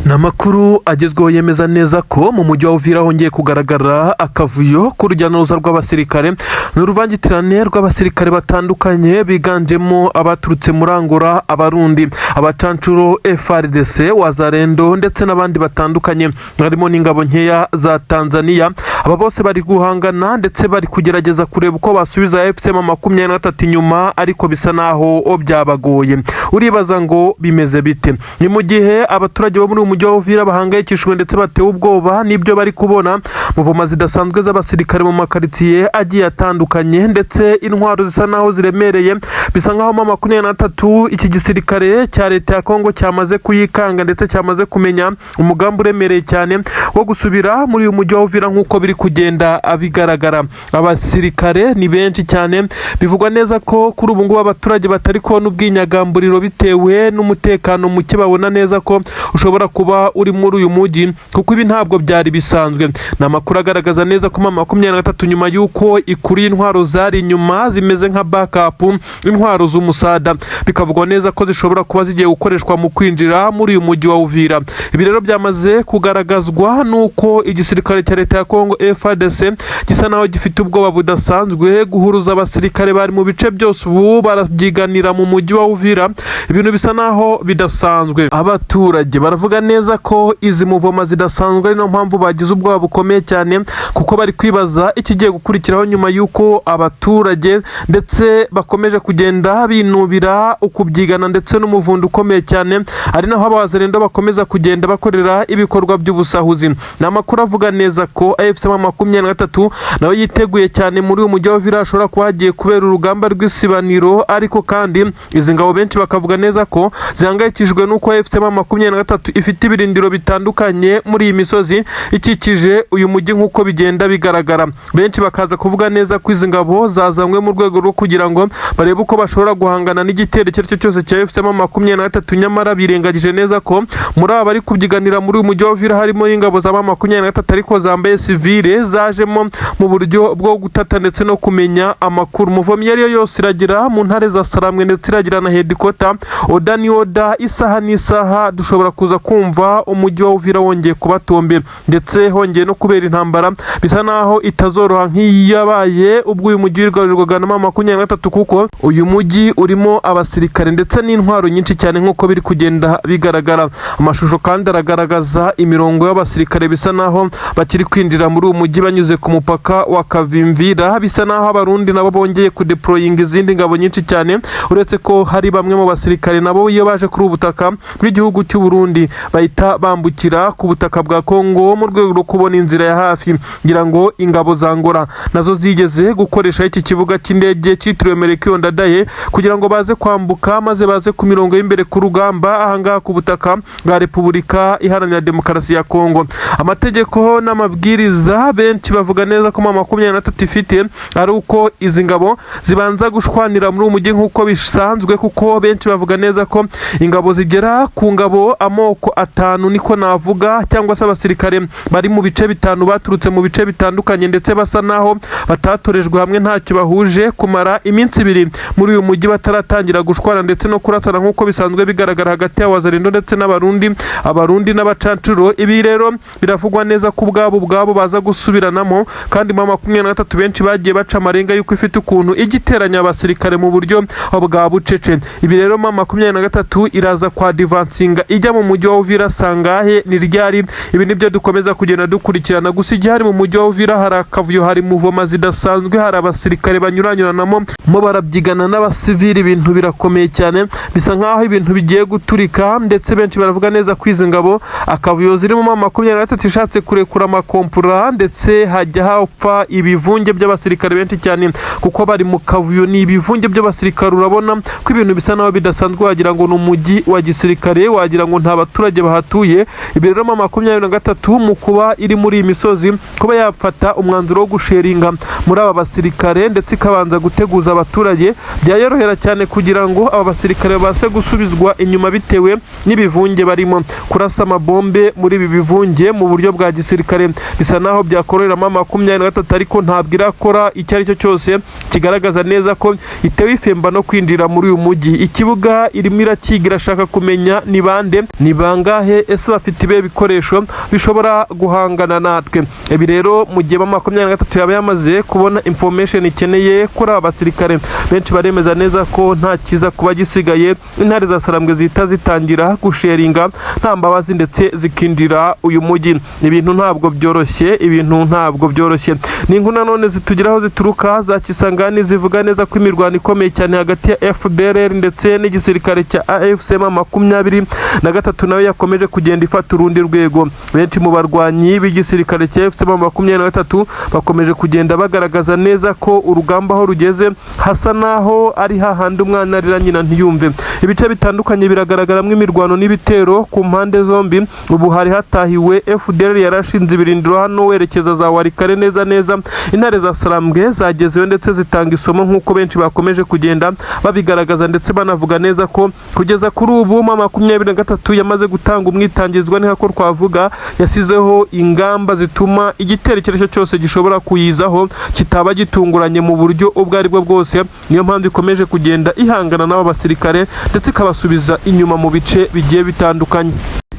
Ni amakuru agezweho yemeza neza ko mu mujyi wa Uvira hongeye kugaragara akavuyo k'urujya n'uruza rw'abasirikare. Ni uruvangitirane rw'abasirikare batandukanye biganjemo abaturutse muri Angola, Abarundi, abacancuro, FARDC, Wazalendo ndetse n'abandi batandukanye, harimo n'ingabo nkeya za Tanzania. Aba bose bari guhangana ndetse bari kugerageza kureba uko basubiza AFC M23 inyuma, ariko bisa naho byabagoye. Uribaza ngo bimeze bite? Ni mu gihe abaturage bo muri uyu mujyi wa Uvira bahangayikishijwe ndetse batewe ubwoba n'ibyo bari kubona, mouvement zidasanzwe z'abasirikare mu makaritsiye agiye atandukanye ndetse intwaro zisa naho ziremereye. Bisa nkaho M23, iki gisirikare cya leta ya Kongo, cyamaze kuyikanga ndetse cyamaze kumenya umugambi uremereye cyane wo gusubira muri uyu mujyi wa Uvira. Nk'uko biri kugenda bigaragara, abasirikare ni benshi cyane. Bivugwa neza ko kuri ubu ngubu abaturage batari kubona ubwinyagamburiro bitewe n'umutekano muke babona neza ko ushobora kuba uri muri uyu mujyi, kuko ibi ntabwo byari bisanzwe. Ni amakuru agaragaza neza ko M23, nyuma y'uko ikuriye intwaro zari inyuma zimeze nka backup, intwaro z'umusada, bikavugwa neza ko zishobora kuba zigiye gukoreshwa mu kwinjira muri uyu mujyi wa Uvira. Ibi rero byamaze kugaragazwa n'uko igisirikare cya leta ya Kongo, FARDC, gisa naho gifite ubwoba budasanzwe. Guhuruza abasirikare bari mu bice byose, ubu barabyiganira mu mujyi wa Uvira. Ibintu bisa naho bidasanzwe. Abaturage baravuga neza ko izi mouvement zidasanzwe, ari nayo mpamvu bagize ubwoba bukomeye cyane, kuko bari kwibaza ikigiye gukurikiraho nyuma y'uko abaturage ndetse bakomeje kugenda binubira ukubyigana ndetse n'umuvundo ukomeye cyane, ari naho abazalendo bakomeza kugenda bakorera ibikorwa by'ubusahuzi. Ni amakuru avuga neza ko AFC M23 nawe yiteguye cyane. Muri uyu mujyi wa Uvira hashobora kuba hagiye kubera urugamba rw'isibaniro, ariko kandi izi ngabo benshi bakavuga neza ko zihangayikishijwe n'uko AFC M23 ifite ibirindiro bitandukanye muri iyi misozi ikikije uyu mujyi. Nk'uko bigenda bigaragara, benshi bakaza kuvuga neza ko izi ngabo zazanywe mu rwego rwo kugira ngo barebe uko bashobora guhangana n'igitero icyo ari cyo cyose cya AFC M23. Nyamara birengagije neza ko muri aba bari kubyiganira muri uyu mujyi wa Uvira harimo n'ingabo za M23, ariko zambaye sivile, zajemo mu buryo bwo gutata ndetse no kumenya amakuru. Mouvement iyo ari yo yose iragira mu ntare za Saramwe ndetse iragira na headquarter. Order ni order, isaha n'isaha dushobora kuza kumva umujyi wa Uvira wongeye kubatombe ndetse hongeye no kubera intambara bisa naho itazoroha nk'iyabaye ubwo uyu mujyi wigarurirwaga na M23, kuko uyu mujyi urimo abasirikare ndetse n'intwaro nyinshi cyane, nk'uko biri kugenda bigaragara. Amashusho kandi aragaragaza imirongo y'abasirikare bisa naho bakiri kwinjira muri uyu mujyi banyuze ku mupaka wa Kavimvira. Bisa naho Abarundi nabo bongeye kudeployinga izindi ngabo nyinshi cyane, uretse ko hari bamwe mu basirikare nabo iyo baje kuri ubu butaka bw'igihugu cy'u Burundi bahita bambukira ku butaka bwa Kongo mu rwego rwo kubona inzira ya hafi. Ngira ngo ingabo za Angola nazo zigeze gukoresha iki kibuga cy'indege cyitiriwe Melchior Ndadaye kugira ngo baze kwambuka maze baze ku mirongo y'imbere ku rugamba ahangaha ku butaka bwa Repubulika Iharanira Demokarasi ya Kongo. Amategeko n'amabwiriza benshi bavuga neza ko M23 ifite ari uko izi ngabo zibanza gushwanira muri uyu mujyi nk'uko bisanzwe, kuko benshi bavuga neza ko ingabo zigera ku ngabo amoko atanu, niko navuga, cyangwa se abasirikare bari mu bice bitanu, baturutse mu bice bitandukanye ndetse basa naho batatorejwe hamwe, ntacyo bahuje, kumara iminsi 2 muri uyu mujyi bataratangira gushwana ndetse no kurasana nk'uko bisanzwe bigaragara hagati y'Abazalendo ndetse n'Abarundi, Abarundi n'abacancuro. Ibi rero biravugwa neza ko ubwabo ubwabo baza gusubiranamo. Kandi M23 benshi bagiye baca amarenga y'uko ifite ukuntu ijya iteranya abasirikare mu buryo bwa bucece. Ibi rero, M23 iraza kwa advancinga ijya mu mujyi wa Uvira sangahe, ni ryari? Ibi nibyo dukomeza kugenda dukurikirana. Gusa igihari, mu mujyi wa Uvira hari akavuyo, hari mouvement zidasanzwe, hari abasirikare banyuranyuranamo mo barabyigana n'abasivili. Ibintu birakomeye cyane, bisa nkaho ibintu bigiye guturika. Ndetse benshi baravuga neza ko izi ngabo akavuyo zirimo, M23 ishatse kurekura amakompura ndetse hajya hapfa ibivunge by'abasirikare benshi cyane, kuko bari mu kavuyo, ni ibivunge by'abasirikare. Urabona ko ibintu bisa naho bidasanzwe, wagira ngo ni umujyi wa gisirikare, wagira ngo nta baturage bahatuye. Ibi rero, M23 mu kuba iri muri iyi misozi, kuba yafata umwanzuro wo gusheringa muri aba basirikare ndetse ikabanza guteguza abaturage, byayorohera cyane kugira ngo aba basirikare babashe gusubizwa inyuma bitewe n'ibivunge barimo. Kurasa amabombe muri ibi bivunge mu buryo bwa gisirikare bisa naho byakorera M23, ariko ntabwo irakora icyo ari cyo cyose kigaragaza neza ko itewe ifemba no kwinjira muri uyu mujyi. Ikibuga irimo irakiga, irashaka kumenya ni bande, ni bangahe, ese bafite ibihe bikoresho bishobora guhangana natwe. Ibi rero mu gihe M23 yaba yamaze kubona information ikeneye kuri aba basirikare, benshi baremeza neza ko nta kiza kuba gisigaye. Intare za Sarambwe zihita zitangira gusheringa nta mbabazi ndetse zikinjira uyu mujyi. Ibintu ntabwo byoroshye, ibintu ntabwo byoroshye. Ni inkuru nanone zitugeraho zituruka za Kisangani, zivuga neza ko imirwano ikomeye cyane hagati ya FDLR ndetse n'igisirikare cya AFC M23 nayo yakomeje kugenda ifata urundi rwego. Benshi mu barwanyi b'igisirikare cya AFC M23 bakomeje kugenda bagaragaza neza ko urugamba aho rugeze hasa naho ari hahandi umwana arira nyina ntiyumve. Ibice bitandukanye biragaragaramo imirwano n'ibitero ku mpande zombi. Ubu hari hatahiwe FDLR yarashinze ibirindiro hano werekeza za Walikale neza neza. Intare za Sarambwe zagezeyo ndetse zitanga isomo, nk'uko benshi bakomeje kugenda babigaragaza, ndetse banavuga neza ko kugeza kuri ubu M23 yamaze gutanga umwitangizwa, ni ko twavuga yasizeho ingamba zituma igitero icyo ari cyo cyose gishobora kuyizaho kitaba gitunguranye mu buryo ubwo ari bwo bwose. Niyo mpamvu ikomeje kugenda ihangana n'aba basirikare ndetse ikabasubiza inyuma mu bice bigiye bitandukanye.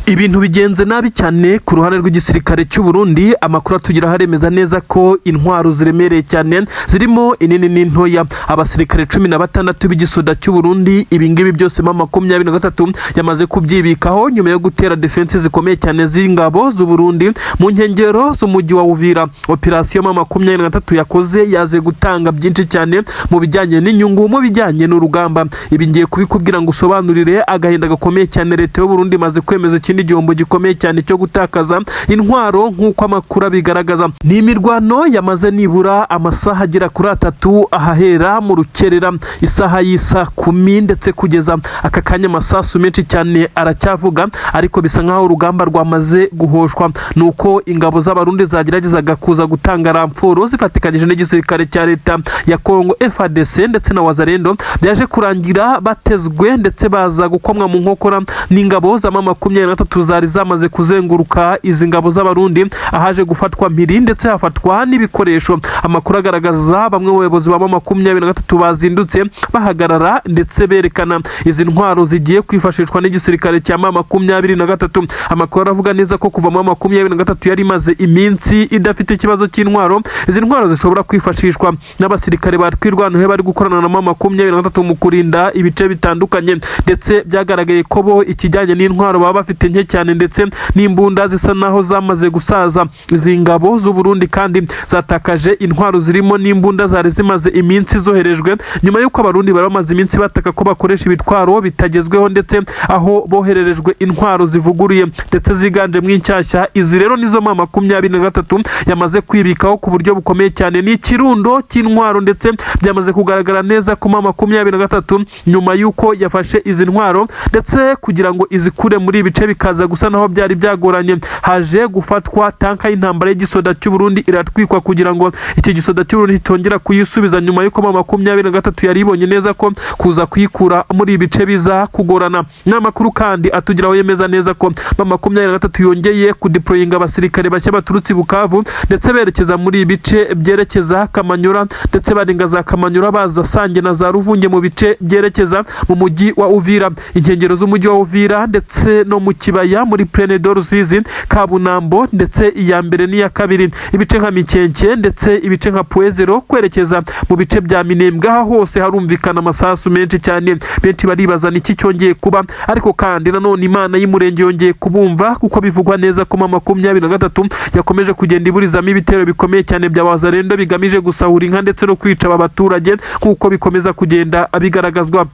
Ibintu bigenze nabi cyane ku ruhande rw'igisirikare cy'u Burundi. Amakuru atugeraho aremeza neza ko intwaro ziremereye cyane zirimo inini n'intoya, abasirikare 16 b'igisoda cy'u Burundi, ibingibi byose M23 yamaze kubyibikaho nyuma yo gutera defense zikomeye cyane z'ingabo z'u Burundi mu nkengero z'umujyi wa Uvira. Operasiyo M23 yakoze yaze gutanga byinshi cyane mu bijyanye n'inyungu, mu bijyanye n'urugamba. Ibi ngiye kubikubwira ngo usobanurire agahinda gakomeye cyane. Leta y'u Burundi imaze kwemeza ikindi gihombo gikomeye cyane cyo gutakaza intwaro, nk'uko amakuru abigaragaza. Ni imirwano yamaze nibura amasaha agera kuri 3, ahahera mu rukerera isaha y'isa 10, ndetse kugeza aka kanya amasasu menshi cyane aracyavuga, ariko bisa nk'aho urugamba rwamaze guhoshwa. Ni uko ingabo z'Abarundi zageragezaga kuza gutanga renfort zifatikanyije n'igisirikare cya leta ya Kongo FARDC ndetse na Wazalendo, byaje kurangira batezwe ndetse baza gukomwa mu nkokora n'ingabo za M23 zari zamaze kuzenguruka izi ngabo z'Abarundi, ahaje gufatwa mpiri ndetse hafatwa n'ibikoresho. Amakuru agaragaza bamwe mu bayobozi ba M23 bazindutse bahagarara ndetse berekana izi ntwaro zigiye kwifashishwa n'igisirikare cya M23. Amakuru aravuga neza ko kuva M23 yari imaze iminsi idafite ikibazo cy'intwaro, izi ntwaro zishobora kwifashishwa n'abasirikare ba Twirwaneho bari gukorana na M23 mu kurinda ibice bitandukanye, ndetse byagaragaye ko bo ikijyanye n'intwaro baba bafite nke cyane, ndetse n'imbunda zisa naho zamaze gusaza. Izi ngabo z'u Burundi kandi zatakaje intwaro zirimo n'imbunda zari zimaze iminsi zoherejwe, nyuma y'uko Abarundi bari bamaze iminsi bataka ko bakoresha ibitwaro bitagezweho, ndetse aho bohererejwe intwaro zivuguruye ndetse ziganjemo inshyashya. Izi rero nizo M23 yamaze kwibikaho ku buryo bukomeye cyane. Ni ikirundo cy'intwaro, ndetse byamaze kugaragara neza ko M23 nyuma y'uko yafashe izi ntwaro, ndetse kugira ngo izikure muri ibi bice bikaza gusa naho byari byagoranye, haje gufatwa tanka y'intambara y'igisoda cy'u Burundi iratwikwa kugira ngo iki gisoda cy'u Burundi kitongera kuyisubiza, nyuma y'uko M23 yari ibonye neza ko kuza kuyikura muri ibi bice biza kugorana. N'amakuru kandi atugeraho yemeza neza ko M23 yongeye kudeployinga abasirikare bashya baturutse i Bukavu, ndetse berekeza muri ibi bice byerekeza Kamanyura, ndetse barenga za Kamanyura baza Sange na za Ruvunge mu bice byerekeza mu mujyi wa Uvira, inkengero z'umujyi wa Uvira, ndetse no mu kibaya muri Plaine de Rusizi, Kabunambo, ndetse iya mbere n'iya kabiri, ibice nka Mikenke, ndetse ibice nka Puezero kwerekeza mu bice bya Minembwe. Aha hose harumvikana amasasu menshi cyane. Benshi baribaza niki cyongeye kuba, ariko kandi nanone Imana y'Umurenge yongeye kubumva, kuko bivugwa neza ko M23 yakomeje kugenda iburizamo ibitero bikomeye cyane bya Wazalendo bigamije gusahura inka ndetse no kwica aba baturage, nk'uko bikomeza kugenda bigaragazwa.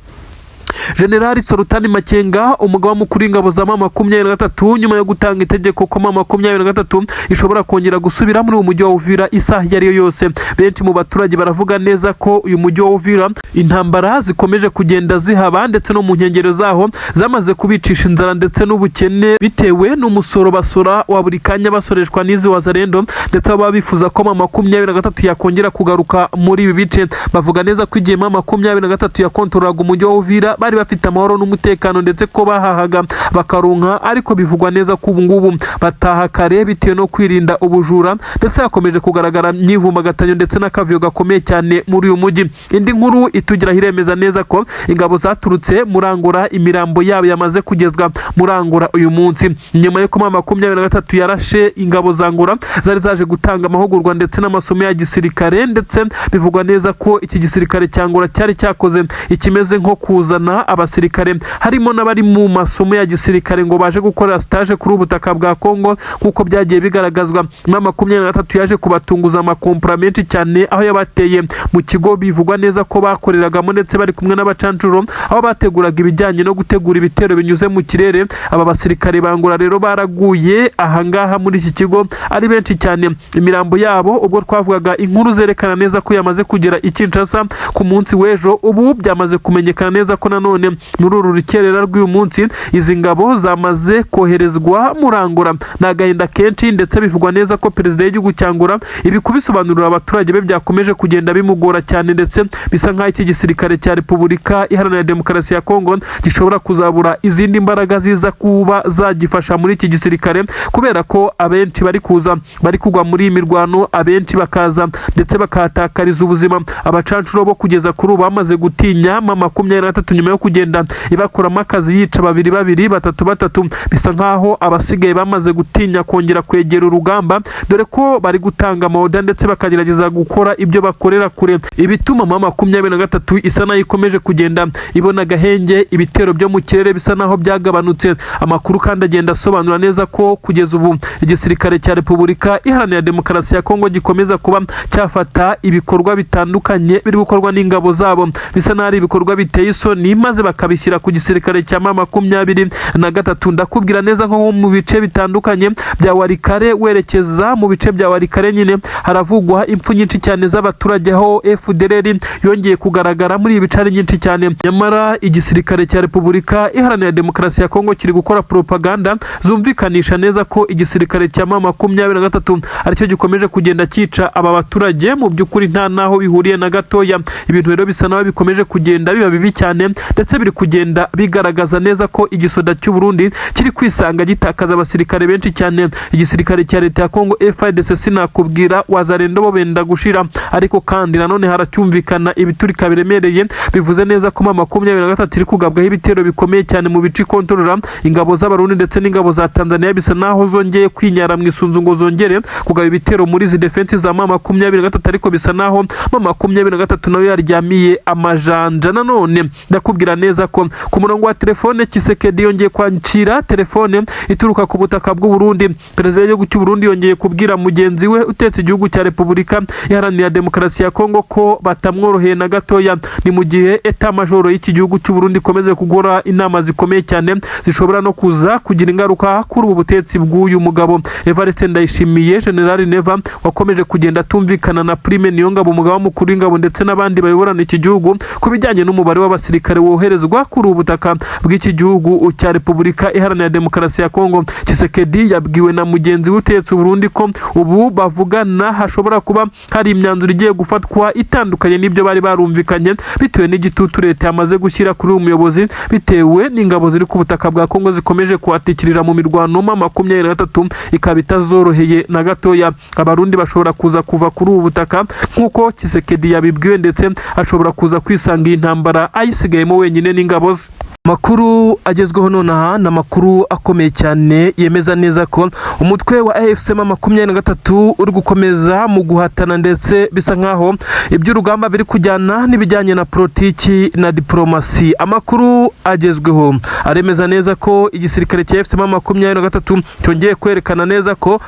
Generali Sultani Makenga, umugaba mukuru w'ingabo za M23, nyuma yo gutanga itegeko ko M23 ishobora kongera gusubira muri uwo mujyi wa Uvira isaha iyo ari yo yose, benshi mu baturage baravuga neza ko uyu mujyi wa Uvira intambara zikomeje kugenda zihaba ndetse no mu nkengero zaho zamaze kubicisha inzara ndetse n'ubukene, bitewe n'umusoro basora wa buri kanya basoreshwa n'izi Wazalendo, ndetse baba bifuza ko M23 yakongera kugaruka muri ibi bice. Bavuga neza ko igihe M23 yakontorolaga umujyi wa Uvira Bari bafite amahoro n'umutekano, ndetse ko bahahaga bakaronka, ariko bivugwa neza ko ubu ngubu bataha kare bitewe no kwirinda ubujura, ndetse hakomeje kugaragara imyivumbagatanyo ndetse n'akavuyo gakomeye cyane muri uyu mujyi. Indi nkuru itugeraho iremeza neza ko ingabo zaturutse muri Angola, imirambo yabo yamaze kugezwa muri Angola uyu munsi, nyuma yo kuma 23 yarashe ingabo za Angola zari zaje gutanga amahugurwa ndetse n'amasomo ya gisirikare. Ndetse bivugwa neza ko iki gisirikare cya Angola cyari cyakoze ikimeze nko kuzana abasirikare, harimo n'abari mu masomo ya gisirikare, ngo baje gukorera stage kuri ubu butaka bwa Kongo, nk'uko byagiye bigaragazwa. M23 yaje kubatunguza amakompora menshi cyane, aho yabateye mu kigo bivugwa neza ko bakoreragamo, ndetse bari kumwe n'abacancuro, aho bateguraga ibijyanye no gutegura ibitero binyuze mu kirere. Aba basirikare ba Angola rero baraguye ahangaha muri iki kigo ari benshi cyane. Imirambo yabo, ubwo twavugaga inkuru zerekana neza ko yamaze kugera i Kinshasa ku munsi w'ejo, ubu byamaze kumenyekana neza ko nanone muri uru rukerera rw'uyu munsi izi ngabo zamaze koherezwa muri Angola. Ni agahinda kenshi, ndetse bivugwa neza ko perezida w'igihugu cya Angola ibi kubisobanurira abaturage be byakomeje kugenda bimugora cyane, ndetse bisa nk'aho iki gisirikare cya Repubulika Iharanira Demokarasi ya Kongo gishobora kuzabura izindi mbaraga ziza kuba zagifasha muri iki gisirikare, kubera ko abenshi bari kuza bari kugwa muri iyi mirwano, abenshi bakaza ndetse bakahatakariza ubuzima. Abacancuro bo kugeza kuri ubu bamaze gutinya M23 nyuma yo kugenda ibakuramo akazi, yica babiri babiri, batatu batatu. Bisa nkaho abasigaye bamaze gutinya kongera kwegera urugamba, dore ko bari gutanga amaoda ndetse bakagerageza gukora ibyo bakorera kure, ibituma M23 isa nayo ikomeje kugenda ibona agahenge. Ibitero byo mu kirere bisa naho byagabanutse. Amakuru kandi agenda asobanura neza ko kugeza ubu igisirikare cya Repubulika Iharanira Demokarasi ya Kongo gikomeza kuba cyafata ibikorwa bitandukanye biri gukorwa n'ingabo zabo, bisa n'aho ari ibikorwa biteye isoni, maze bakabishyira ku gisirikare cya M23. Ndakubwira neza nko mu bice bitandukanye bya Walikale, werekeza mu bice bya Walikale nyine, haravugwa impfu nyinshi cyane z'abaturage, aho FDLR yongeye kugaragara muri ibi bice ari nyinshi cyane. Nyamara igisirikare cya Repubulika Iharanira Demokarasi ya Kongo kiri gukora propaganda zumvikanisha neza ko igisirikare cya M23 aricyo gikomeje kugenda cyica aba baturage. Mu by'ukuri nta naho bihuriye na gatoya. Ibintu rero bisa naho bikomeje kugenda biba bibi cyane, ndetse biri kugenda bigaragaza neza ko igisoda cy'u Burundi kiri kwisanga gitakaza abasirikare benshi cyane. Igisirikare cya leta ya Kongo FARDC, sinakubwira, Wazalendo bo benda gushira, ariko kandi nanone haracyumvikana ibiturika biremereye, bivuze neza ko M23 iri kugabwaho ibitero bikomeye cyane mu bice ikontorora. Ingabo z'Abarundi ndetse n'ingabo za Tanzania bisa naho zongeye kwinyara mu isunzu ngo zongere kugaba ibitero muri izi defense za M23, ariko bisa naho M23 nayo yaryamiye amajanja. Nanone ndakubwira neza ko ku murongo wa telefone Tshisekedi yongeye kwakira telefone ituruka ku butaka bw'u Burundi. Perezida w'igihugu cy'u Burundi yongeye kubwira mugenzi we utetse igihugu cya Repubulika Iharanira Demokarasi ya Kongo ko batamworoheye na gatoya. Ni mu gihe état-major y'iki gihugu cy'u Burundi ikomeje gukora inama zikomeye cyane zishobora no kuza kugira ingaruka kuri ubu butetsi bw'uyu mugabo Evariste Ndayishimiye. General Neva wakomeje kugenda atumvikana na Prime Niyongabo, umugaba mukuru w'ingabo, ndetse n'abandi bayoborana iki gihugu ku bijyanye n'umubare w'abasirikare woherezwa kuri ubu butaka bw'iki gihugu cya Repubulika Iharanira Demokarasi ya Kongo. Tshisekedi yabwiwe na mugenzi we utetse Burundi ko ubu bavugana hashobora kuba hari imyanzuro igiye gufatwa itandukanye n'ibyo bari barumvikanye, bitewe n'igitutu leta yamaze gushyira kuri uyu muyobozi, bitewe n'ingabo ziri ku butaka bwa Kongo zikomeje kuhatikirira mu mirwano. M23 ikaba itazoroheye na gatoya. Abarundi bashobora kuza kuva kuri ubu butaka nk'uko Tshisekedi yabibwiwe, ndetse ashobora kuza kwisanga iyi ntambara ayisigayemo wenyine n'ingabo ze. Amakuru agezweho nonaha ni amakuru akomeye cyane yemeza neza ko umutwe wa AFC M23 uri gukomeza mu guhatana, ndetse bisa nkaho iby'urugamba biri kujyana n'ibijyanye na politiki na diplomasi. Amakuru agezweho aremeza neza ko igisirikare cya AFC M23 cyongeye kwerekana neza ko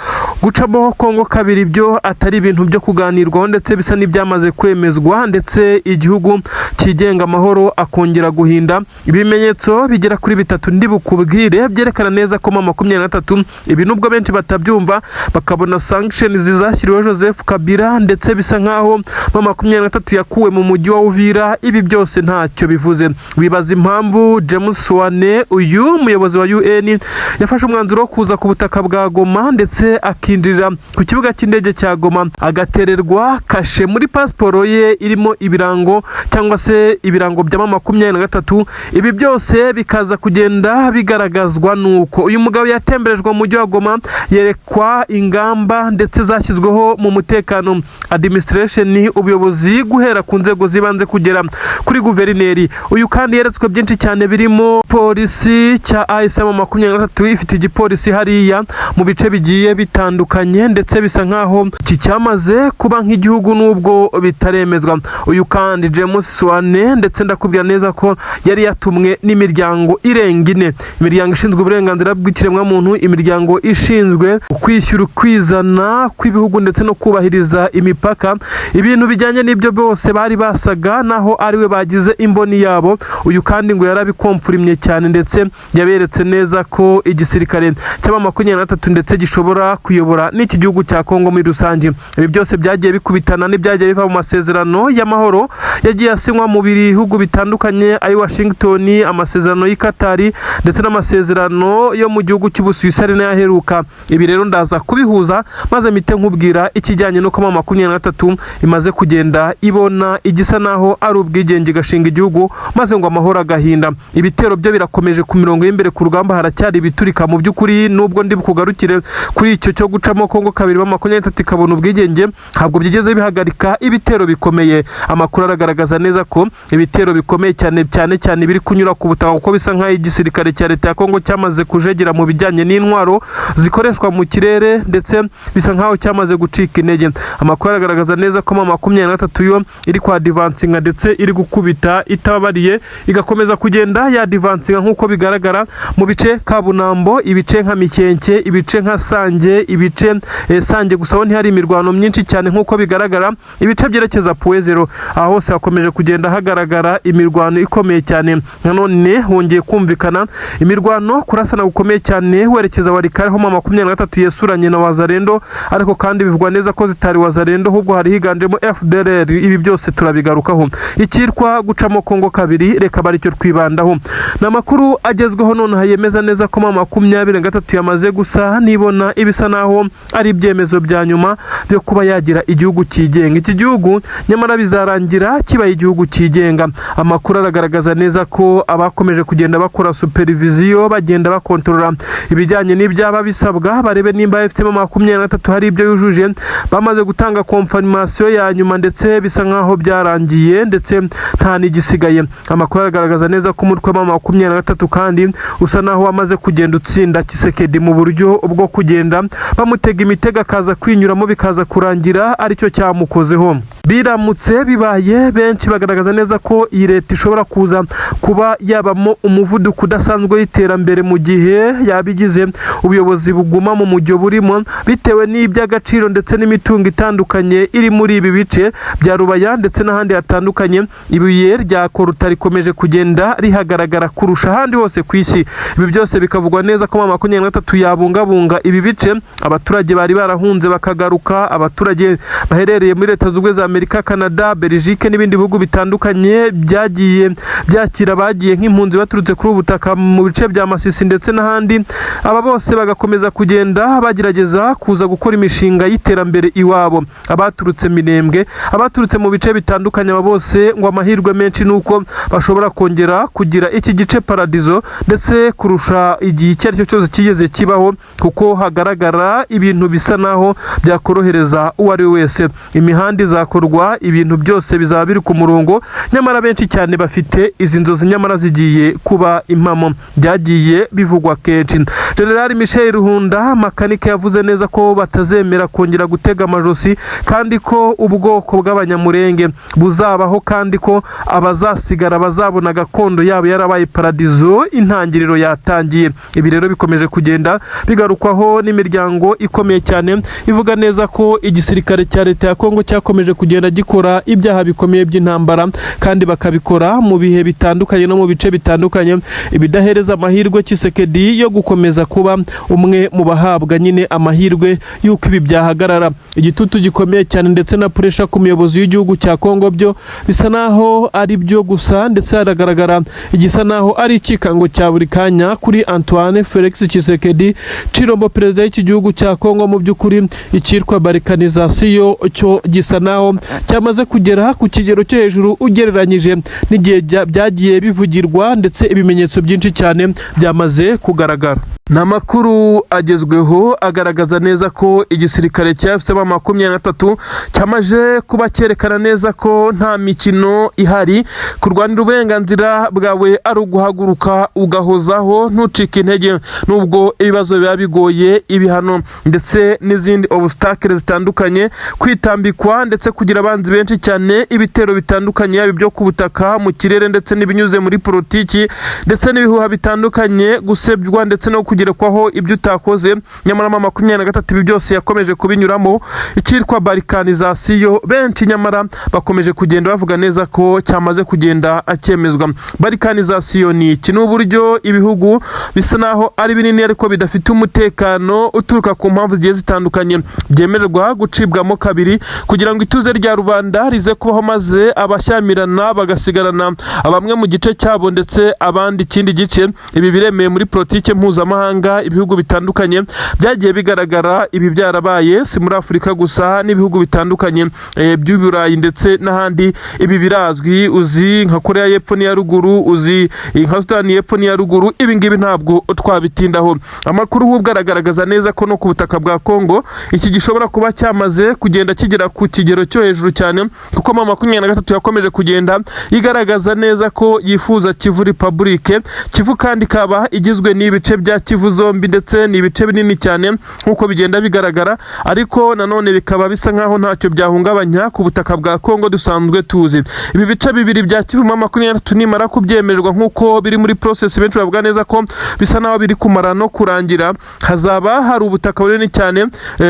gucamo Kongo kabiri byo atari ibintu byo kuganirwaho, ndetse bisa n'ibyamaze kwemezwa, ndetse igihugu cyigenga amahoro akongera guhinda. Ibimenyetso bigera kuri bitatu ndi bukubwire byerekana neza ko M23, ibi nubwo benshi batabyumva bakabona sanctions zizashyiriweho Joseph Kabila, ndetse bisa nkaho M23 yakuwe mu mujyi wa Uvira, ibi byose ntacyo bivuze. Wibaza impamvu James Swan, uyu muyobozi wa UN, yafashe umwanzuro wo kuza ku butaka bwa Goma ndetse akemeza neza ko M23 igomba kuva akinjirira ku kibuga cy'indege cya Goma, agatererwa kashe muri pasiporo ye irimo ibirango cyangwa se ibirango bya M23. Ibi byose bikaza kugenda bigaragazwa nuko uyu mugabo yatemberejwe mu mujyi wa Goma, yerekwa ingamba ndetse zashyizweho mu mutekano, administration, ubuyobozi guhera ku nzego z'ibanze kugera kuri guverineri. Uyu kandi yeretswe byinshi cyane birimo polisi cya AFC M23, ifite igipolisi hariya mu bice bigiye bitandukanye, ndetse bisa nkaho iki cyamaze kuba nk'igihugu nubwo bitaremezwa. Uyu kandi James Swan, ndetse ndakubwira neza ko yari yatumwe n'imiryango irenga ine: imiryango ishinzwe uburenganzira bw'ikiremwamuntu, imiryango ishinzwe kwishyura ukwizana kw'ibihugu ndetse no kubahiriza imipaka, ibintu bijyanye n'ibyo byose bari basaga naho ariwe bagize imboni yabo. Uyu kandi ngo yarabikomfurimye cyane, ndetse yaberetse neza ko igisirikare cy'aba 23 ndetse gishobora kuyobora n'iki gihugu cya Kongo muri rusange. Ibi byose byagiye bikubitana n'ibyagiye biva mu masezerano y'amahoro yagiye asinywa mu bihugu bitandukanye, ayi Washington, amasezerano y'i Katari ndetse n'amasezerano yo mu gihugu cy'Ubusuwisi ari nayo aheruka. Ibi rero ndaza kubihuza maze mpite nkubwira ikijyanye n'uko M23 imaze kugenda ibona igisa naho ari ubwigenge, igashinga igihugu, maze ngo amahoro agahinda. Ibitero byo birakomeje ku mirongo y'imbere ku rugamba, haracyari ibiturika mu by'ukuri. Nubwo ndi bukugarukire kuri icyo cyo gucamo Kongo kabiri, ba 23 ikabona ubwigenge, ntabwo byigeze bihagarika ibitero bikomeye. Amakuru aragaragaza neza ko ibitero bikomeye cyane, cyane cyane biri kunyura ku butaka, kuko bisa nk'aho igisirikare cya leta ya Kongo cyamaze kujegera mu bijyanye n'intwaro zikoreshwa mu kirere, ndetse bisa nk'aho cyamaze gucika intege. Amakuru aragaragaza neza ko M23 yo iri kwa advancinga, ndetse iri gukubita itababariye, igakomeza kugenda yadvancinga nk'uko bigaragara mu bice Kabunambo, ibice nka Mikenke, ibice nka Sange, ibice Sange gusa ho ntihari imirwano myinshi cyane nk'uko bigaragara, ibice byerekeza Point Zéro, aho hose hakomeje kugenda hagaragara imirwano ikomeye cyane. Nanone hongeye kumvikana imirwano, kurasana gukomeye cyane werekeza Walikale, ho M23 yesuranye na Wazalendo, ariko kandi bivugwa neza ko zitari Wazalendo, ahubwo hari higanjemo FDLR. Ibi byose turabigarukaho. Icyitwa gucamo Kongo kabiri reka bari cyo twibandaho. Ni amakuru agezweho nonaha yemeza neza ko M23 yamaze gusa nibona ibisa naho ari ibyemezo bya nyuma byo kuba yagira igihugu cyigenga. Iki gihugu nyamara bizarangira kibaye igihugu cyigenga. Amakuru aragaragaza neza ko abakomeje kugenda bakora supervision, bagenda bakontorora ibijyanye n'ibyaba bisabwa, barebe nimba AFC M23 hari ibyo yujuje, bamaze gutanga confirmation ya nyuma, ndetse bisa nkaho byarangiye, ndetse nta n'igisigaye. Amakuru aragaragaza neza ko umutwe wa 23 kandi usa naho wamaze kugenda utsinda Tshisekedi mu buryo bwo kugenda bamutega imitego, akaza kwinyuramo, bikaza kurangira aricyo cyamukozeho. Biramutse bibaye, benshi bagaragaza neza ko iyi leta ishobora kuza kuba yabamo umuvuduko udasanzwe w'iterambere mu gihe yabigize ubuyobozi buguma mu mujyo burimo, bitewe n'iby'agaciro ndetse n'imitungo itandukanye iri muri ibi bice bya Rubaya ndetse n'ahandi hatandukanye. Ibuye rya coltan rikomeje kugenda rihagaragara kurusha ahandi hose ku isi. Ibi byose bikavugwa neza ko M23 yabungabunga ibi bice, abaturage bari barahunze bakagaruka, abaturage baherereye muri Leta Zunze Ubumwe za Amerika, Canada, Belgique n'ibindi bihugu bitandukanye byagiye byakira abagiye nk'impunzi baturutse kuri ubu butaka mu bice bya Masisi ndetse n'ahandi, aba bose bagakomeza kugenda bagerageza kuza gukora imishinga y'iterambere iwabo. Abaturutse Minembwe, abaturutse mu bice bitandukanye, aba bose ngo amahirwe menshi ni uko bashobora kongera kugira iki gice paradizo, ndetse kurusha igihe icyo ari cyo cyose kigeze kibaho, kuko hagaragara ibintu bisa naho byakorohereza uwo ari we wese. Imihanda izakorwa, ibintu byose bizaba biri ku murongo. Nyamara benshi cyane bafite izi nzozi, nyamara zigiye kuba impamo, byagiye bivugwa kenshi. General Michel Rukunda Makanika yavuze neza ko batazemera kongera gutega amajosi, kandi ko ubwoko bw'Abanyamurenge buzabaho, kandi ko abazasigara bazabona gakondo yabo yarabaye paradizo. Intangiriro yatangiye. Ibi rero bikomeje kugenda bigarukwaho n'imiryango ikomeye cyane ivuga neza ko igisirikare cya leta ya Kongo cyakomeje kugenda gikora ibyaha bikomeye by'intambara, kandi bakabikora mu bihe bitandukanye no mu bice bitandukanye, ibidahereza amahirwe Tshisekedi yo gukomeza kuba umwe mu bahabwa nyine amahirwe y'uko ibi byahagarara. Igitutu gikomeye cyane ndetse na pressure ku muyobozi w'igihugu cya Kongo byo bisa naho ari byo gusa, ndetse haragaragara igisa naho ari ikikango cya buri kanya kuri Antoine Felix Tshisekedi Tshilombo, perezida w'iki gihugu. cya Kongo mu by'ukuri icyitwa balkanisation cyo gisa naho cyamaze kugera ku kigero cyo hejuru ugereranyije n'igihe byagiye bivugirwa, ndetse ibimenyetso byinshi cyane byamaze kugaragara. Ni amakuru agezweho agaragaza neza ko igisirikare cya AFC M23 cyamaze kuba cyerekana neza ko nta mikino ihari. Kurwanira uburenganzira bwawe ari uguhaguruka ugahozaho, ntucike intege nubwo ibibazo biba bigoye, ibihano ndetse n'izindi obstacles zitandukanye, kwitambikwa ndetse kugira abanzi benshi cyane, ibitero bitandukanye, yaba ibyo ku butaka, mu kirere ndetse n'ibinyuze muri politiki, ndetse n'ibihuha bitandukanye, gusebywa ndetse no kugerekwaho ibyo utakoze. Nyamara M23 ibi byose yakomeje kubinyuramo. Icyitwa balkanisation, benshi nyamara bakomeje kugenda bavuga neza ko cyamaze kugenda acyemezwa. Balkanisation ni iki? Ni uburyo ibihugu bisa naho ari binini ariko bidafite umutekano uturuka ku mpamvu zigiye zitandukanye byemererwa gucibwamo kabiri kugira ngo ituze rya rubanda rize kubaho, maze abashyamirana bagasigarana bamwe mu gice cyabo ndetse abandi ikindi gice. Ibi biremewe muri politike mpuzamahanga. Ibihugu bitandukanye byagiye bigaragara ibi byarabaye, si muri Afurika gusa, n'ibihugu bitandukanye by'Uburayi ndetse n'ahandi ibi birazwi. Uzi nka Korea y'Epfo n'iya Ruguru, uzi nka Sudani y'Epfo n'iya Ruguru. Ibi ngibi ntabwo twabitindaho. Amakuru ahubwo aragaragaza neza ko no ku butaka bwa Kongo iki gishobora kuba cyamaze kugenda kigera ku kigero cyo hejuru cyane, kuko M23 yakomeje kugenda igaragaza neza ko yifuza Kivu Republic. Kivu kandi ikaba igizwe n'ibice bya Kivu zombi, ndetse ni ibice binini cyane nk'uko bigenda bigaragara, ariko nanone bikaba bisa nkaho ntacyo byahungabanya ku butaka bwa Kongo dusanzwe tuzi. Ibi bice bibiri bya Kivu, M23 nimara kubyemererwa nk'uko biri muri process, benshi bavuga neza ko bisa naho biri kumara no kurangira, hazaba hari ubutaka bunini cyane,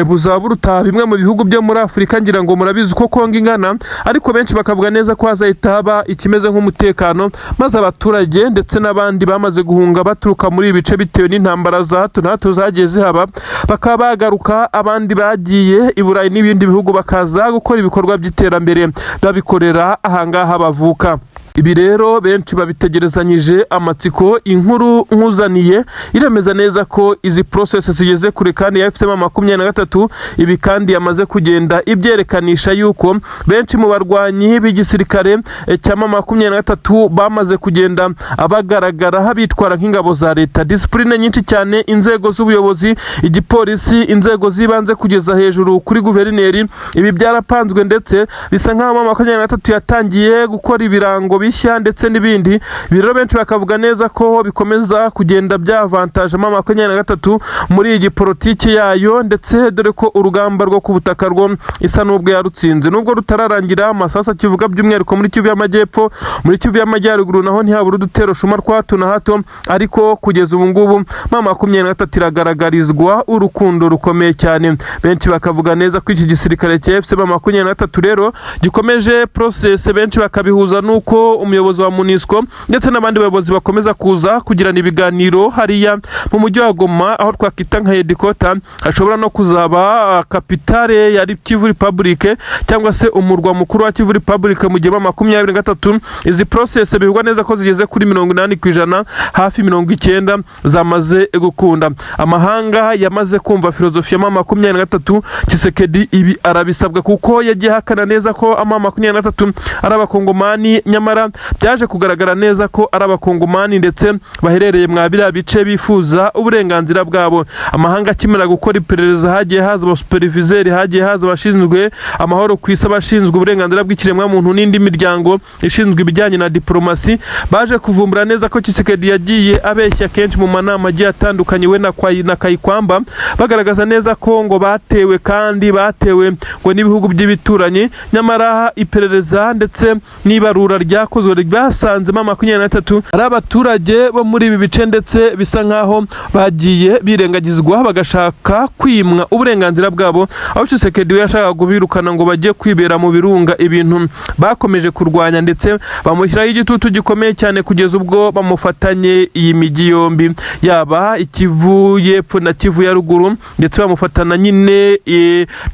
buzaba buruta bimwe mu bihugu byo muri Afurika. Ngira ngo murabizi uko Kongo ingana, ariko benshi bakavuga neza ko hazahita haba ikimeze nk'umutekano, maze abaturage ndetse n'abandi bamaze guhunga baturuka muri ibi bice bitewe n'intambara za hato na hato zagiye zihaba bakaba bagaruka, abandi bagiye i Burayi n'ibindi bihugu bakaza gukora ibikorwa by'iterambere babikorera ahangaha bavuka. Ibi rero benshi babitegerezanyije amatsiko. Inkuru nkuzaniye iremeza neza ko izi process zigeze kure, kandi ya AFC M23 ibi kandi yamaze kugenda ibyerekanisha yuko benshi mu barwanyi b'igisirikare cya M23 bamaze kugenda abagaragara bitwara nk'ingabo za leta, discipline nyinshi cyane, inzego z'ubuyobozi, igipolisi, inzego z'ibanze kugeza hejuru kuri guverineri. Ibi byarapanzwe, ndetse bisa nk'aho M23 yatangiye gukora ibirango bishya ndetse n'ibindi. Ibi rero benshi bakavuga neza ko bikomeza kugenda byavantaje M23 muri iyi politiki yayo, ndetse dore ko urugamba rwo ku butaka rwo isa n'ubwo yarutsinze nubwo rutararangira. Amasasu akivuga by'umwihariko muri Kivu y'Amajyepfo, muri Kivu y'Amajyaruguru naho ntihabura udutero shuma twa hato na hato, ariko kugeza ubu ngubu M23 iragaragarizwa urukundo rukomeye cyane. Benshi bakavuga neza ko iki gisirikare cya AFC M23 rero gikomeje process, benshi bakabihuza n'uko umuyobozi wa MONUSCO ndetse n'abandi bayobozi bakomeza kuza kugirana ibiganiro hariya mu mujyi wa Goma, aho twakwita nka headquarter, hashobora no kuzaba capitale ya Kivu Republic cyangwa se umurwa mukuru wa Kivu Republic mu gihe M23 izi process bivugwa neza ko zigeze kuri 80%, hafi 90 zamaze gukunda. Amahanga yamaze kumva filozofi ya M23. Tshisekedi ibi arabisabwa kuko yagiye ahakana neza ko M23 ari abakongomani, nyamara byaje kugaragara neza ko ari abakongomani ndetse baherereye mwa biriya bice bifuza uburenganzira bwabo. Amahanga akimara gukora iperereza, hagiye haza abasuperviseri, hagiye haza abashinzwe amahoro ku isi, abashinzwe uburenganzira bw'ikiremwamuntu n'indi miryango ishinzwe ibijyanye na diplomasi, baje kuvumbura neza ko Tshisekedi yagiye abeshya kenshi mu manama agiye atandukanye, we na Kayikwamba, bagaragaza neza ko ngo batewe, kandi batewe ngo n'ibihugu by'ibituranyi. Nyamara iperereza ndetse n'ibarura ryakozwe ryasanze M23 ari abaturage bo muri ibi bice, ndetse bisa nkaho bagiye birengagizwa bagashaka kwimwa uburenganzira bwabo, aho Tshisekedi we yashakaga kubirukana ngo bajye kwibera mu birunga, ibintu bakomeje kurwanya ndetse bamushyiraho igitutu gikomeye cyane kugeza ubwo bamufatanye iyi mijyi yombi, yaba Ikivu y'Epfo na Kivu ya Ruguru, ndetse bamufatana nyine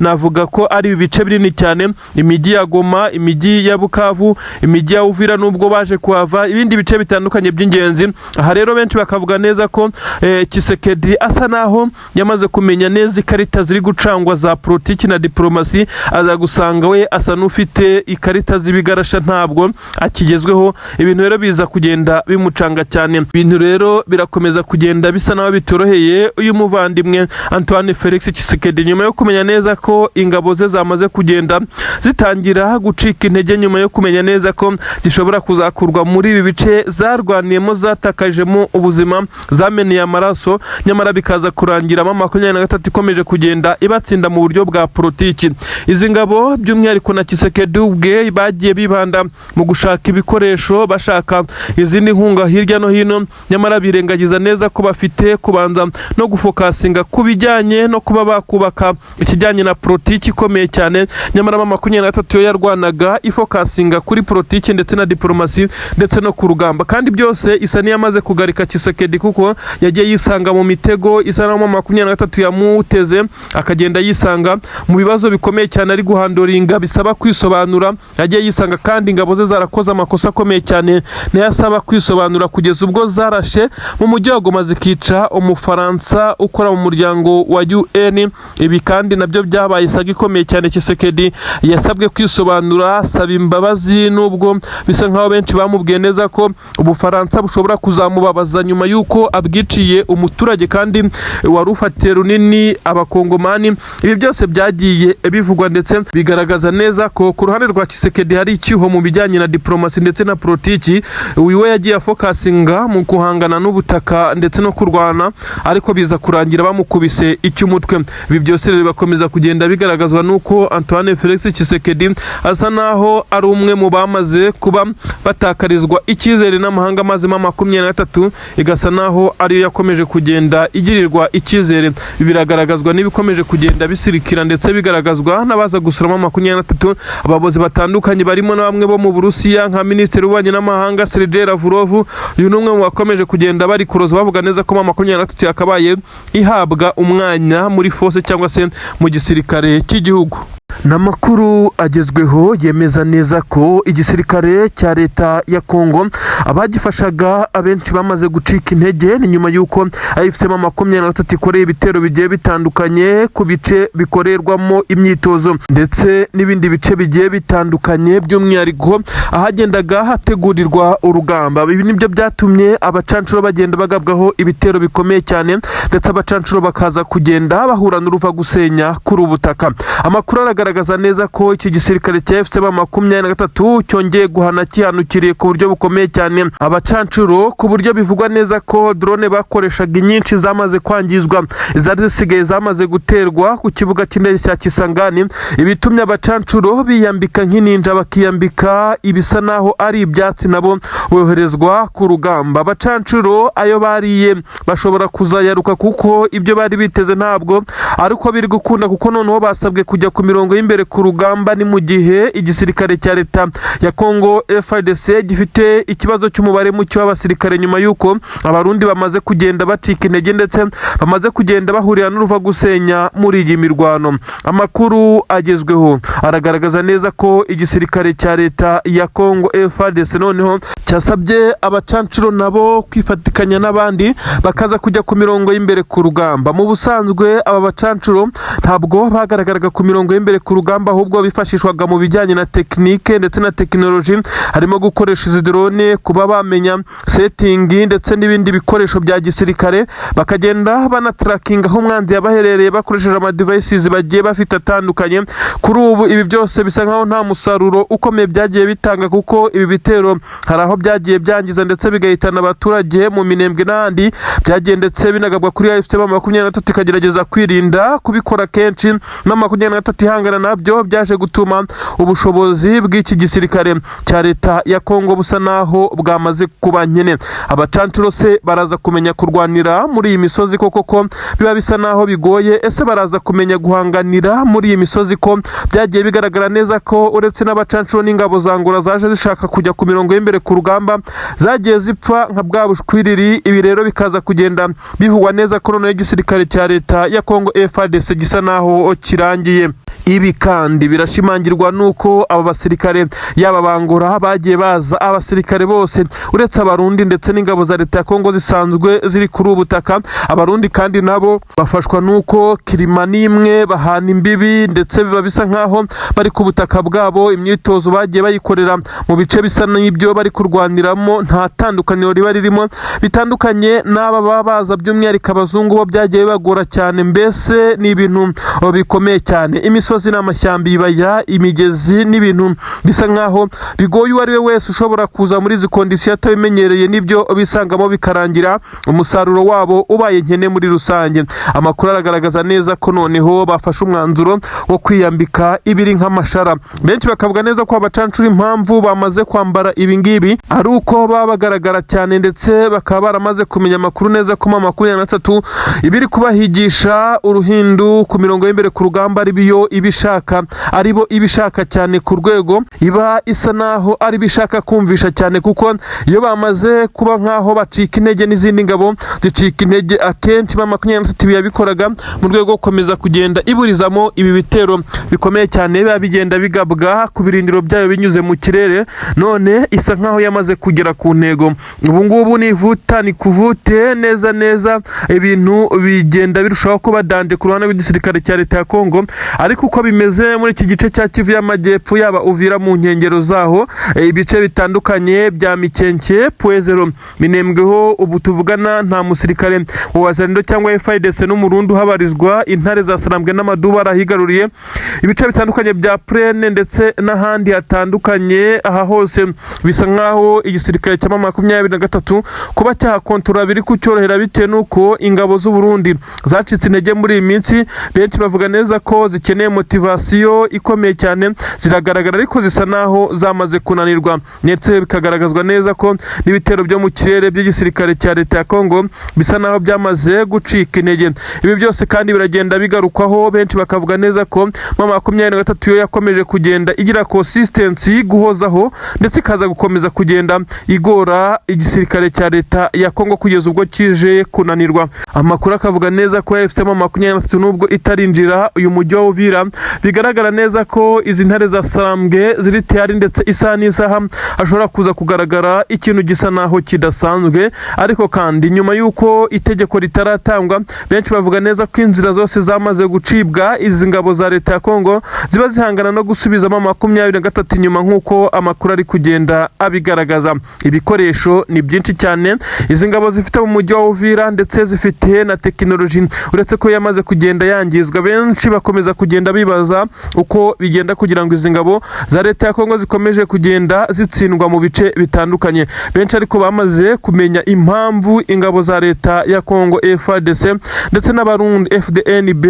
navuga ko ari ibice binini cyane, imijyi ya Goma, imijyi ya Bukavu, imijyi ya Uvira. Uvira nubwo baje kuhava, ibindi bice bitandukanye by'ingenzi. Aha rero benshi bakavuga neza ko Tshisekedi asa naho yamaze kumenya neza ikarita ziri gucangwa za politiki na diplomasi, aza gusanga we asa n'ufite ikarita z'ibigarasha, ntabwo akigezweho. Ibintu rero biza kugenda bimucanga cyane. Ibintu rero birakomeza kugenda bisa naho bitoroheye uyu muvandimwe Antoine Felix Tshisekedi, nyuma yo kumenya neza ko ingabo ze zamaze kugenda zitangira gucika intege, nyuma yo kumenya neza ko zishobora kuzakurwa muri ibi bice zarwaniyemo, zatakajemo ubuzima, zameneye amaraso, nyamara bikaza kurangira M23 ikomeje kugenda ibatsinda mu buryo bwa politiki. Izi ngabo, by'umwihariko na Tshisekedi ubwe, bagiye bibanda mu gushaka ibikoresho, bashaka izindi nkunga hirya no hino, nyamara birengagiza neza ko bafite kubanza no gufocusinga ku bijyanye no kuba bakubaka ikijyanye na politiki ikomeye cyane. Nyamara M23 yo yarwanaga ifocusinga kuri politiki ndetse na diplomasi ndetse no ku rugamba, kandi byose isa n'iyamaze kugarika Tshisekedi, kuko yagiye yisanga mu mitego isa naho M23 yamuteze, akagenda yisanga mu bibazo bikomeye cyane ari guhandlinga bisaba kwisobanura. Yagiye yisanga kandi ingabo ze zarakoze amakosa akomeye cyane nayo asaba kwisobanura, kugeza ubwo zarashe mu mujyi wa Goma zikica Umufaransa ukora mu muryango wa UN. Ibi kandi nabyo byabaye saga ikomeye cyane. Tshisekedi yasabwe kwisobanura, asaba imbabazi, nubwo bisa nkaho benshi bamubwiye neza ko Ubufaransa bushobora kuzamubabaza nyuma y'uko abwiciye umuturage kandi wari ufatiye runini Abakongomani. Ibi byose byagiye bivugwa ndetse bigaragaza neza ko ku ruhande rwa Tshisekedi hari icyuho mu bijyanye na diplomasi ndetse na politiki. Uyu we yagiye afocusinga mu guhangana n'ubutaka ndetse no kurwana, ariko biza kurangira bamukubise icy'umutwe. Ibi byose rero bigakomeza kugenda bigaragazwa n'uko Antoine Felix Tshisekedi asa naho ari umwe mu bamaze kuba batakarizwa icyizere n'amahanga, maze M23 igasa naho ariyo yakomeje kugenda igirirwa icyizere. Ibi biragaragazwa n'ibikomeje kugenda bisirikira ndetse bigaragazwa n'abaza gusura M23, abayobozi batandukanye barimo na bamwe bo mu Burusiya nka Minisitiri w'Ububanyi n'Amahanga Sergei Lavrov. Uyu ni umwe mu bakomeje kugenda bari kuroza, bavuga neza ko M23 yakabaye ihabwa umwanya muri force cyangwa se mu gisirikare cy'igihugu. Ni amakuru agezweho yemeza neza ko igisirikare cya leta ya Kongo abagifashaga abenshi bamaze gucika intege. Ni nyuma y'uko AFC M23 ikoreye ibitero bigiye bitandukanye ku bice bikorerwamo imyitozo ndetse n'ibindi bice bigiye bitandukanye, by'umwihariko ahagendaga hategurirwa urugamba. Ibi nibyo byatumye abacancuro bagenda bagabwaho ibitero bikomeye cyane, ndetse abacancuro bakaza kugenda bahura n'uruva gusenya kuri ubu butaka. Amakuru aragaragaza neza ko iki gisirikare cya AFC M23 cyongeye guhana kihanukiriye ku buryo bukomeye cyane abacancuro, ku buryo bivugwa neza ko drone bakoreshaga inyinshi zamaze kwangizwa, izari zisigaye zamaze guterwa ku kibuga cy'indege cya Kisangani, ibitumye abacancuro biyambika nk'ininja, bakiyambika ibisa naho ari ibyatsi, nabo boherezwa ku rugamba. Abacancuro ayo bariye bashobora kuzayaruka, kuko ibyo bari biteze ntabwo ariko biri gukunda, kuko noneho basabwe kujya ku mirongo y'imbere ku rugamba. Ni mu gihe igisirikare cya leta ya Congo FARDC gifite ikibazo cy'umubare muke w'abasirikare, nyuma y'uko Abarundi bamaze kugenda bacika intege ndetse bamaze kugenda bahurira n'uruva gusenya muri iyi mirwano. Amakuru agezweho aragaragaza neza ko igisirikare cya leta ya Congo FARDC noneho cyasabye abacancuro nabo kwifatikanya n'abandi, bakaza kujya ku mirongo y'imbere ku rugamba. Mu busanzwe aba bacancuro ntabwo bagaragaraga ku mirongo y'imbere ku rugamba, ahubwo bifashishwaga mu bijyanye na tekinike ndetse na tekinoloji, harimo gukoresha izi drone, kuba bamenya setting ndetse n'ibindi bikoresho bya gisirikare, bakagenda banatrackinga aho umwanzi yabaherereye bakoresheje amadevices bagiye bafite atandukanye. Kuri ubu ibi byose bisa nkaho nta musaruro ukomeye byagiye bitanga, kuko ibi bitero hari aho byagiye byangiza ndetse bigahitana abaturage mu Minembwe n'ahandi byagiye ndetse binagabwa kuri AFC M23, ikagerageza kwirinda kubikora kenshi na 23 ihangana nabyo. Byaje gutuma ubushobozi bw'iki gisirikare cya leta ya Kongo busa naho bwamaze kuba nkene. Abacancuro se baraza kumenya kurwanira muri iyi misozi koko, ko biba bisa naho bigoye? Ese baraza kumenya guhanganira muri iyi misozi, ko byagiye bigaragara neza ko uretse n'abacancuro n'ingabo za Angola zaje zishaka kujya ku mirongo y'imbere ku rugamba zagiye zipfa nka bwa bushwiriri? Ibi rero bikaza kugenda bivugwa neza ko noneho igisirikare cya leta ya Kongo FARDC gisa naho kirangiye. Ibi kandi birashimangirwa n'uko aba basirikare, yaba bangora bagiye baza, abasirikare bose uretse Abarundi ndetse n'ingabo za leta ya Kongo zisanzwe ziri kuri ubu butaka. Abarundi kandi nabo bafashwa n'uko kirima n'imwe bahana imbibi, ndetse biba bisa nk'aho bari ku butaka bwabo. Imyitozo bagiye bayikorera mu bice bisa n'ibyo bari kurwaniramo, nta tandukaniro riba ririmo, bitandukanye n'aba baba baza, by'umwihariko abazungu bo byagiye bibagora cyane. Mbese ni ibintu bikomeye cyane. Imisozi n'amashyamba, ibibaya, imigezi, n'ibintu bisa nk'aho bigoye uwo ari we wese ushobora kuza muri izi conditions atabimenyereye, n'ibyo bisangamo bikarangira umusaruro wabo ubaye nkene muri rusange. Amakuru aragaragaza neza ko noneho bafashe umwanzuro wo kwiyambika ibiri nk'amashara. Benshi bakavuga neza ko abacancura impamvu bamaze kwambara ibi ngibi ari uko baba bagaragara cyane, ndetse bakaba baramaze kumenya amakuru neza ko M23 ibiri kubahigisha uruhindu ku mirongo y'imbere ku rugamba ari biyo ibishaka, aribo ibishaka cyane, ku rwego iba isa naho ari bishaka kumvisha cyane, kuko iyo bamaze kuba nkaho bacika intege n'izindi ngabo zicika intege. Akenshi M23 yabikoraga mu rwego rwo gukomeza kugenda iburizamo ibi bitero bikomeye cyane biba bigenda bigabwa ku birindiro byayo binyuze mu kirere. None isa nkaho yamaze kugera ku ntego. Ubu ngubu ni vuta ni kuvute neza neza, ibintu bigenda birushaho kuba danger ku ruhande rw'igisirikare cya leta ya Kongo. Ariko uko bimeze muri iki gice cya Kivu y'Amajyepfo, yaba Uvira mu nkengero zaho, ibice bitandukanye bya Mikenke, Pwezero, Minembweho, ubu tuvugana nta musirikare wa Wazalendo cyangwa FARDC n'Umurundi uhabarizwa. Intare za Sarambwe n'Amaduba arahigaruriye ibice bitandukanye bya Plaine ndetse n'ahandi hatandukanye. Aha hose bisa nkaho igisirikare cya M23 kuba cyahakontorora biri kucyorohera, bitewe n'uko ingabo z'u Burundi zacitse intege muri iyi minsi. Benshi bavuga neza ko zikeneye motivation ikomeye cyane. Ziragaragara ariko zisa naho zamaze kunanirwa, ndetse bikagaragazwa neza ko n'ibitero byo mu kirere by'igisirikare cya leta ya Kongo bisa naho byamaze gucika intege. Ibi byose kandi biragenda bigarukwaho, benshi bakavuga neza ko M23 yo yakomeje kugenda igira consistency, guhozaho, ndetse ikaza gukomeza kugenda igora igisirikare cya leta ya Kongo kugeza ubwo kije kunanirwa. Amakuru akavuga neza ko AFC M23, nubwo itarinjira uyu mujyi wa Uvira, bigaragara neza ko izi ntare za Sarambwe ziri tayari, ndetse isaha n'isaha hashobora kuza kugaragara ikintu gisa naho kidasanzwe. Ariko kandi nyuma y'uko itegeko ritaratangwa, benshi bavuga neza ko inzira zose zamaze gucibwa. Izi ngabo za leta ya Kongo ziba zihangana no gusubizamo 23 inyuma, nk'uko amakuru ari kugenda abigaragaza. Ibikoresho ni byinshi cyane izi ngabo zifite mu mujyi wa Uvira, ndetse zifite na tekinoloji, uretse ko yamaze kugenda yangizwa. Benshi bakomeza kugenda bibaza uko bigenda kugira ngo izi ngabo za leta ya Kongo zikomeje kugenda zitsindwa mu bice bitandukanye. Benshi ariko bamaze kumenya impamvu ingabo za leta ya Kongo FARDC ndetse n'Abarundi FDNB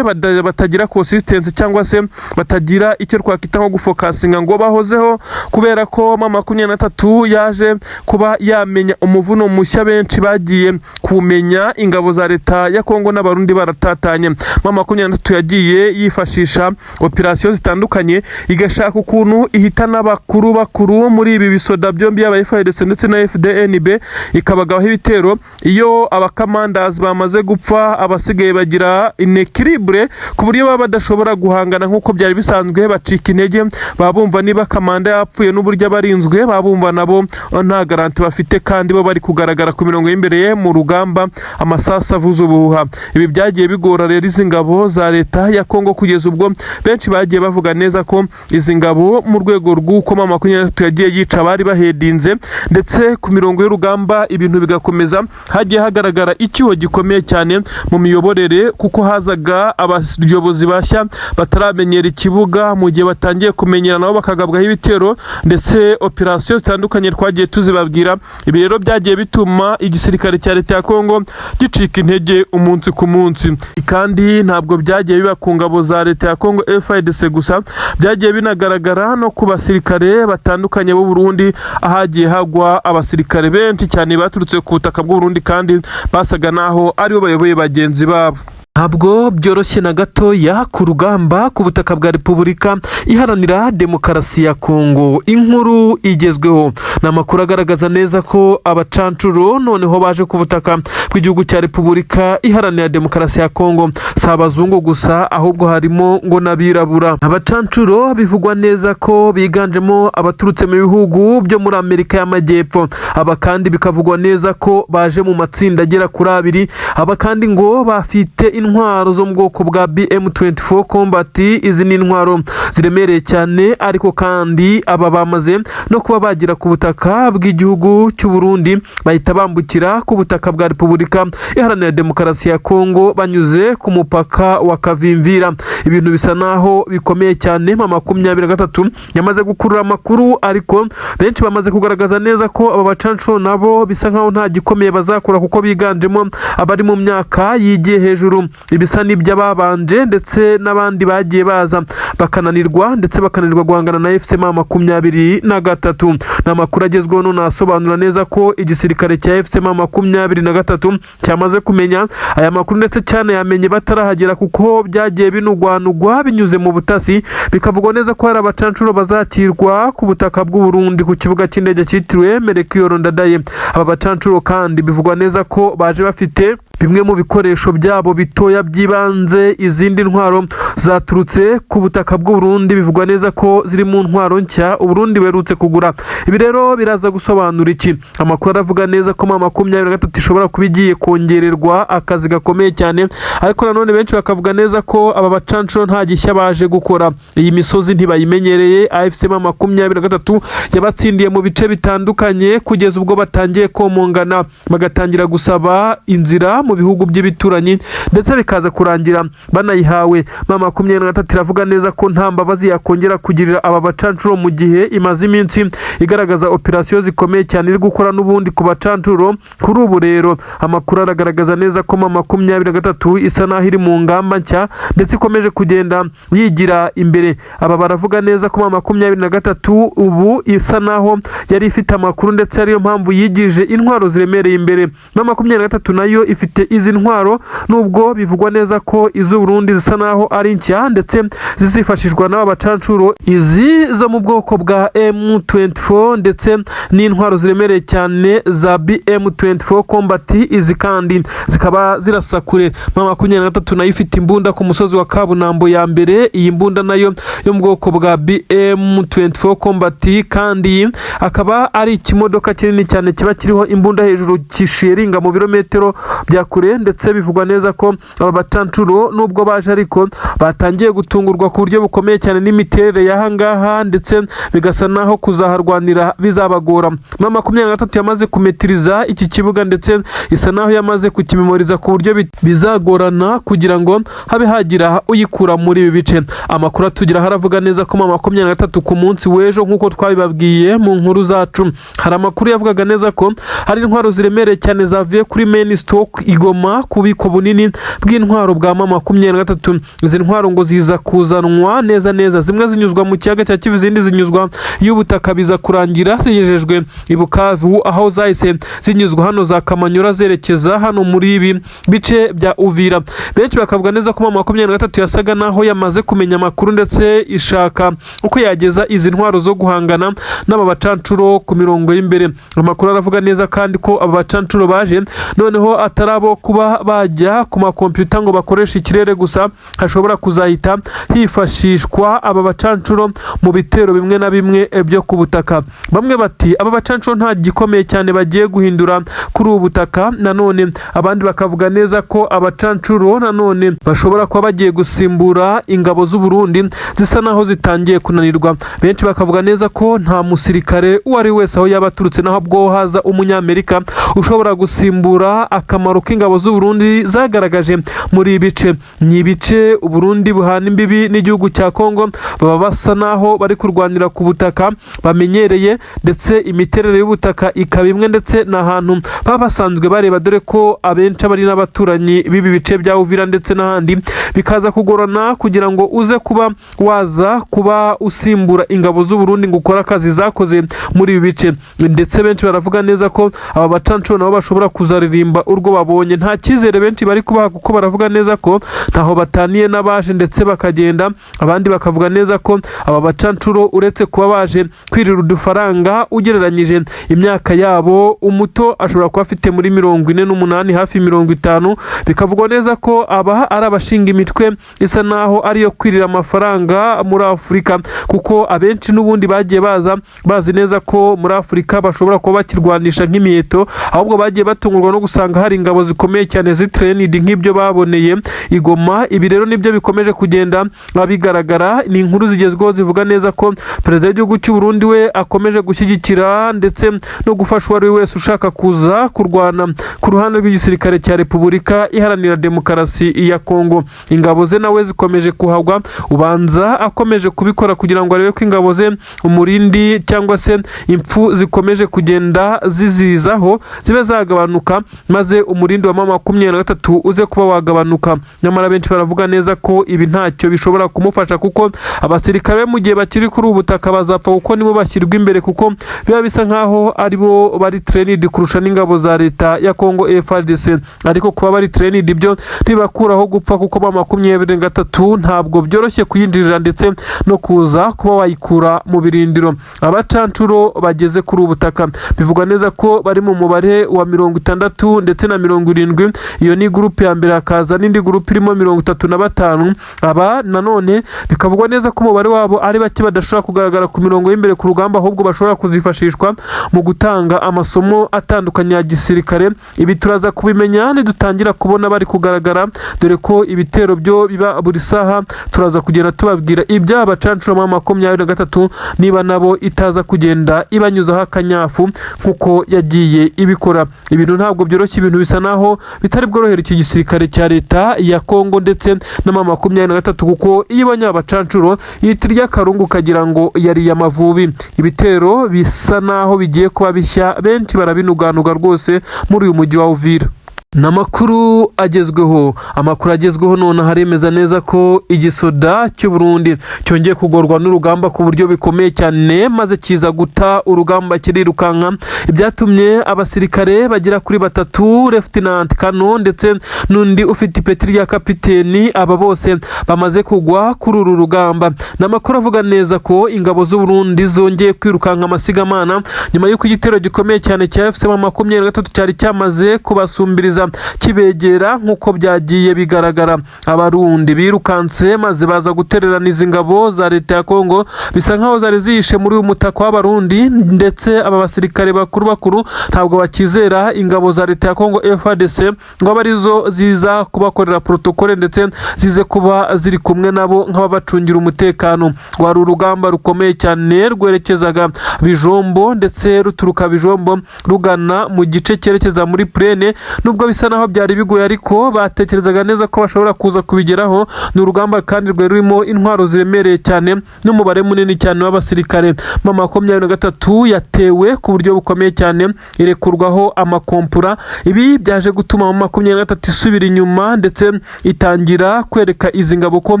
batagira consistency, cyangwa se batagira icyo twakwita nko gufokasinga ngo bahozeho, kubera ko M23 yaje kuba yamenya umuvuno mushya. Benshi bagiye kumenya ingabo za leta ya Kongo n'Abarundi baratatanye. M23 yagiye yifashisha operasiyo zitandukanye, igashaka ukuntu ihitana abakuru bakuru muri ibi bisoda byombi, yaba FARDC ndetse na FDNB, ikabagabaho ibitero. Iyo abakamandazi bamaze gupfa, abasigaye bagira inéquilibre ku buryo baba badashobora guhangana nk'uko byari bisanzwe, bacika intege. Baba bumva niba kamanda yapfuye n'uburyo abarinzwe, baba bumva nabo nta garantie bafite, kandi bo bari kugaragara ku mirongo y'imbere mu rugamba, amasasu avuza ubuhuha. Ibi byagiye bigora rero izi ngabo za leta ya Kongo, kugeza ubwo benshi bagiye bavuga neza ko izi ngabo, mu rwego rw'uko M23 yagiye yica abari bahedinze, ndetse ku mirongo y'urugamba ibintu bigakomeza, hagiye hagaragara icyuho gikomeye cyane mu miyoborere, kuko hazaga abayobozi bashya bataramenyera ikibuga. Mu gihe batangiye kumenyera, nabo bakagabwaho ibitero, ndetse operasiyo zitandukanye twagiye tuzibabwira. Ibi rero byagiye bituma igisirikare cya leta ya Kongo gicika intege umunsi ku munsi. Kandi ntabwo byagiye biba ku ngabo za leta ya Kongo FARDC gusa, byagiye binagaragara no ku basirikare batandukanye b'u Burundi, ahagiye hagwa abasirikare benshi cyane baturutse ku butaka bw'u Burundi kandi basaga naho aribo bayoboye bagenzi babo. Ntabwo byoroshye na gatoya ku rugamba ku butaka bwa Repubulika Iharanira Demokarasi ya Kongo. Inkuru igezweho ni amakuru agaragaza neza ko abacancuro noneho baje ku butaka bw'igihugu cya Repubulika Iharanira Demokarasi ya Kongo. Si abazungu gusa, ahubwo harimo ngo n'abirabura. Abacancuro bivugwa neza ko biganjemo abaturutse mu bihugu byo muri Amerika y'Amajyepfo. Aba kandi bikavugwa neza ko baje mu matsinda agera kuri abiri. Aba kandi ngo bafite intwaro zo mu bwoko bwa BM24 Combat. Izi ni intwaro ziremereye cyane, ariko kandi aba bamaze no kuba bagera ku butaka bw'igihugu cy'u Burundi, bahita bambukira ku butaka bwa Repubulika Iharanira Demokarasi ya Kongo banyuze ku mupaka wa Kavimvira. Ibintu bisa naho bikomeye cyane. M23 yamaze gukurura amakuru, ariko benshi bamaze kugaragaza neza ko aba bacancuro nabo bisa nkaho nta gikomeye bazakora, kuko biganjemo abari mu myaka yigiye hejuru, ibisa n'iby'ababanje ndetse n'abandi bagiye baza bakananirwa, ndetse bakananirwa guhangana na AFC M23. Ni amakuru agezweho none asobanura neza ko igisirikare cya AFC M23 cyamaze kumenya aya makuru, ndetse cyanayamenye batarahagera, kuko byagiye binugwanugwa binyuze mu butasi. Bikavugwa neza ko hari abacancuro bazakirwa ku butaka bw'u Burundi ku kibuga cy'indege cyitiriwe Melchior Ndadaye. Aba bacancuro kandi bivugwa neza ko baje bafite bimwe mu bikoresho byabo bitoya by'ibanze. Izindi ntwaro zaturutse ku butaka bw'u Burundi bivugwa neza ko ziri mu ntwaro nshya Uburundi buherutse kugura. Ibi rero biraza gusobanura iki? Amakuru aravuga neza ko M23 ishobora kuba igiye kongererwa akazi gakomeye cyane, ariko nanone benshi bakavuga neza ko aba bacancuro nta gishya baje gukora. Iyi misozi ntibayimenyereye. AFC M23 yabatsindiye mu bice bitandukanye, kugeza ubwo batangiye komongana, bagatangira gusaba inzira mu bihugu by'ibituranyi, ndetse bikaza kurangira banayihawe. M23 iravuga neza ko nta mbabazi yakongera kugirira aba bacancuro, mu gihe imaze iminsi igaragaza operasiyo zikomeye cyane iri gukora n'ubundi ku bacancuro. Kuri ubu rero amakuru aragaragaza neza ko M23 isa naho iri mu ngamba nshya, ndetse ikomeje kugenda yigira imbere. Aba baravuga neza ko M23 ubu isa naho yari ifite amakuru, ndetse ariyo mpamvu yigije intwaro ziremereye imbere. M23 nayo ifite izi ntwaro, nubwo bivugwa neza ko iz'u Burundi zisa naho ari nshya, ndetse zizifashishwa n'aba bacancuro, izi zo mu bwoko bwa M24 ndetse n'intwaro ziremereye cyane za BM24 Combat. Izi kandi zikaba zirasa kure. M23 nayo ifite imbunda ku musozi wa Kabunambo ya mbere. Iyi mbunda nayo yo mu bwoko bwa BM24 Combat, kandi akaba ari ikimodoka kinini cyane kiba kiriho imbunda hejuru, kishiringa mu birometero bya kure. Ndetse bivugwa neza ko aba bacancuro nubwo baje, ariko batangiye gutungurwa ku buryo bukomeye cyane n'imiterere y'aha ngaha, ndetse bigasa naho kuzaharwanira bizabagora. M23 yamaze kumetiriza iki kibuga, ndetse isa naho yamaze kukimemoriza ku buryo bizagorana kugira ngo habe hagira uyikura muri ibi bice. Amakuru atugeraho aravuga neza ko M23 ku munsi w'ejo, nk'uko twabibabwiye mu nkuru zacu, hari amakuru yavugaga neza ko hari intwaro ziremereye cyane zavuye kuri main stock i Goma, ku bubiko bunini bw'intwaro bwa M23. Izi ntwaro ngo ziza kuzanwa neza neza, zimwe zinyuzwa mu kiyaga cya Kivu, izindi zinyuzwa y'ubutaka, biza kurangira zigejejwe i Bukavu, aho zahise zinyuzwa hano za Kamanyura zerekeza hano muri ibi bice bya Uvira. Benshi bakavuga neza ko M23 yasaga naho yamaze kumenya amakuru, ndetse ishaka uko yageza izi ntwaro zo guhangana n'aba bacancuro ku mirongo y'imbere. Amakuru aravuga neza kandi ko aba bacancuro baje noneho atari abo kuba bajya ku makompiyuta ngo bakoreshe ikirere gusa, hashobora kuzahita hifashishwa aba bacancuro mu bitero bimwe na bimwe byo ku butaka. Bamwe bati aba bacancuro nta gikomeye cyane bagiye guhindura kuri ubu butaka. Nanone abandi bakavuga neza ko abacancuro nanone bashobora kuba bagiye gusimbura ingabo z'u Burundi zisa naho zitangiye kunanirwa. Benshi bakavuga neza ko nta musirikare uwo ari we wese, aho yaba aturutse, naho bwo haza umunyamerika, ushobora gusimbura akamaro k'ingabo z'u Burundi zagaragaje muri ibi bice. Ni ibice Uburundi Burundi buhana imbibi n'igihugu cya Kongo, baba basa naho bari kurwanira ku butaka bamenyereye, ndetse imiterere y'ubutaka ikaba imwe, ndetse ni ahantu baba basanzwe bareba, dore ko abenshi aba ari n'abaturanyi b'ibi bice bya Uvira ndetse n'ahandi. Bikaza kugorana kugira ngo uze kuba waza kuba usimbura ingabo z'u Burundi ngo ukore akazi zakoze muri ibi bice. Ndetse benshi baravuga neza ko aba bacancuro nabo bashobora kuzaririmba urwo babonye. Nta cyizere benshi bari kubaha, kuko baravuga neza ko ntaho bataniye n'abaje ndetse bakagenda. Abandi bakavuga neza ko aba bacancuro, uretse kuba baje kwirira udufaranga, ugereranyije imyaka yabo, umuto ashobora kuba afite muri 48, hafi 50. Bikavugwa neza ko aba ari abashinga imitwe isa naho ariyo kwirira amafaranga muri Afurika, kuko abenshi n'ubundi bagiye baza bazi neza ko muri Afurika bashobora kuba bakirwanisha nk'imiheto, ahubwo bagiye batungurwa no gusanga hari ingabo zikomeye cyane zi trained nk'ibyo baboneye i Goma. Ibi rero nibyo bikomeje kugenda bigaragara. Ni inkuru zigezweho zivuga neza ko perezida w'igihugu cy'u Burundi we akomeje gushyigikira ndetse no gufasha uwo ari we wese ushaka kuza kurwana ku ruhande rw'igisirikare cya Repubulika Iharanira Demokarasi ya Kongo. Ingabo ze nawe zikomeje kuhagwa. Ubanza akomeje kubikora kugira ngo arebe ko ingabo ze umurindi cyangwa se impfu zikomeje kugenda zizizaho zibe zagabanuka, maze umurindi wa M23 uze kuba wagabanuka. Nyamara benshi baravuga neza ko ibi ntacyo bishobora kumufasha, kuko abasirikare mu gihe bakiri kuri ubu butaka bazapfa, kuko nibo bashyirwa imbere, kuko biba bisa nkaho aribo bari trained kurusha n'ingabo za leta ya Kongo FARDC. Ariko kuba bari trained byo ntibakuraho gupfa, kuko M23 ntabwo byoroshye kuyinjirira ndetse no kuza kuba wayikura mu birindiro. Abacancuro bageze kuri ubu butaka bivugwa neza ko bari mu mubare wa 60 ndetse na 70. Iyo ni groupe ya mbere, hakaza n'indi groupe irimo 35. Aba nanone bikavugwa neza ko umubare wabo ari bake, badashobora kugaragara ku mirongo y'imbere ku rugamba, ahubwo bashobora kuzifashishwa mu gutanga amasomo atandukanye ya gisirikare. Ibi turaza kubimenya nidutangira kubona bari kugaragara, dore ko ibitero byo biba buri saha. Turaza kugenda tubabwira iby'aba bacancuro M23, niba nabo itaza kugenda ibanyuzaho akanyafu nk'uko yagiye ibikora. Ibintu ntabwo byoroshye, ibintu bisa naho bitari bworohere iki gisirikare cya leta ya Kongo ndetse na M23, kuko iyo ibonye abacancuro ihita irya akarungu ukagira ngo yariye Amavubi. Ibitero bisa naho bigiye kuba bishya, benshi barabinuganuga rwose muri uyu mujyi wa Uvira. Ni amakuru agezweho. Amakuru agezweho none haremeza neza ko igisoda cy'u Burundi cyongeye kugorwa n'urugamba ku buryo bikomeye cyane, maze kiza guta urugamba kirirukanka. Ibyatumye abasirikare bagera kuri batatu, Lieutenant Kano ndetse n'undi ufite ipeti rya kapiteni, aba bose bamaze kugwa kuri uru rugamba. Ni amakuru avuga neza ko ingabo z'u Burundi zongeye kwirukanka amasigamana nyuma y'uko igitero gikomeye cyane cya AFC M23 cyari cyamaze kubasumbiriza kibegera. Nk'uko byagiye bigaragara, Abarundi birukanse maze baza gutererana izi ngabo za leta ya Kongo, bisa nkaho zari zihishe muri uyu mutaka w'Abarundi. Ndetse aba basirikare bakuru bakuru ntabwo bakizera ingabo za leta ya Kongo FARDC ngo abe arizo ziza kubakorera protocole, ndetse zize kuba ziri kumwe nabo nk'ababacungira umutekano. Wari urugamba rukomeye cyane rwerekezaga Bijombo, ndetse ruturuka Bijombo rugana mu gice cyerekeza muri plaine. Nubwo bisa naho byari bigoye, ariko batekerezaga neza ko bashobora kuza kubigeraho. Ni urugamba kandi rwari rurimo intwaro ziremereye cyane n'umubare munini cyane w'abasirikare. M23 yatewe ku buryo bukomeye cyane, irekurwaho amakompura. Ibi byaje gutuma M23 isubira inyuma, ndetse itangira kwereka izi ngabo ko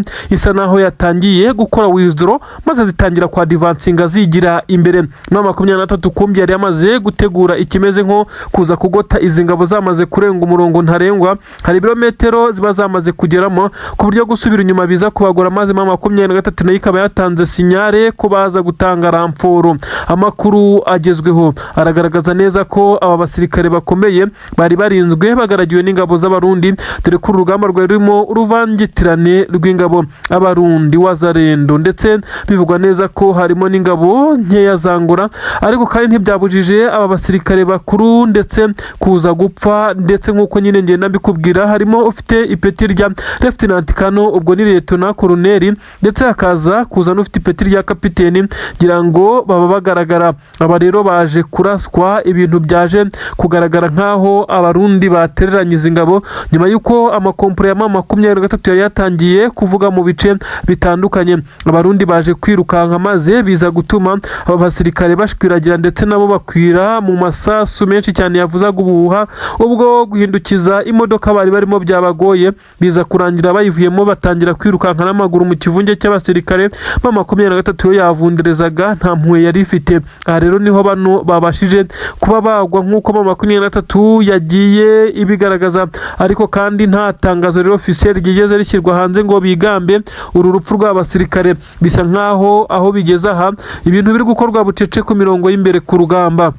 isa naho yatangiye gukora withdraw, maze zitangira kwa advancinga zigira imbere. M23 kumbi yari yamaze gutegura ikimeze nko kuza kugota izi ngabo zamaze kurenga umurongo ntarengwa. Hari ibirometero ziba zamaze kugeramo, ku buryo gusubira inyuma biza kubagora, maze M23 nayo ikaba yatanze signal ko baza gutanga renfort. Amakuru agezweho aragaragaza neza ko aba basirikare bakomeye bari barinzwe, bagaragiwe n'ingabo z'Abarundi, dore ko uru rugamba rwari rurimo uruvangitirane rw'ingabo, Abarundi, Wazalendo, ndetse bivugwa neza ko harimo n'ingabo nkeya zangura. Ariko kandi ntibyabujije aba basirikare bakuru ndetse kuza gupfa ndetse. bose nk'uko nyine ngenda mbikubwira, harimo ufite ipeti rya Lieutenant Colonel, ubwo ni Lieutenant Colonel, ndetse hakaza kuza n'ufite ipeti rya kapiteni. Ngira ngo baba bagaragara. Aba rero baje kuraswa, ibintu byaje kugaragara nk'aho Abarundi batereranye izi ngabo nyuma y'uko amakompuro ya M23 yari yatangiye kuvuga mu bice bitandukanye. Abarundi baje kwirukanka, maze biza gutuma aba basirikare bashwiragira, ndetse nabo bakwira mu masasu menshi cyane yavuzaga ubuhuha. Ubwo guhindukiza imodoka bari barimo byabagoye, biza kurangira bayivuyemo, batangira kwirukanka n'amaguru mu kivunge cy'abasirikare. M23 yo yavunderezaga, nta mpuhwe yari ifite. Aha rero niho bano babashije kuba bagwa nk'uko M23 yagiye ibigaragaza, ariko kandi nta tangazo rero officiel ryigeze rishyirwa hanze ngo bigambe uru rupfu rw'abasirikare. Bisa nkaho aho bigeze aha ibintu biri gukorwa bucece ku mirongo y'imbere ku rugamba.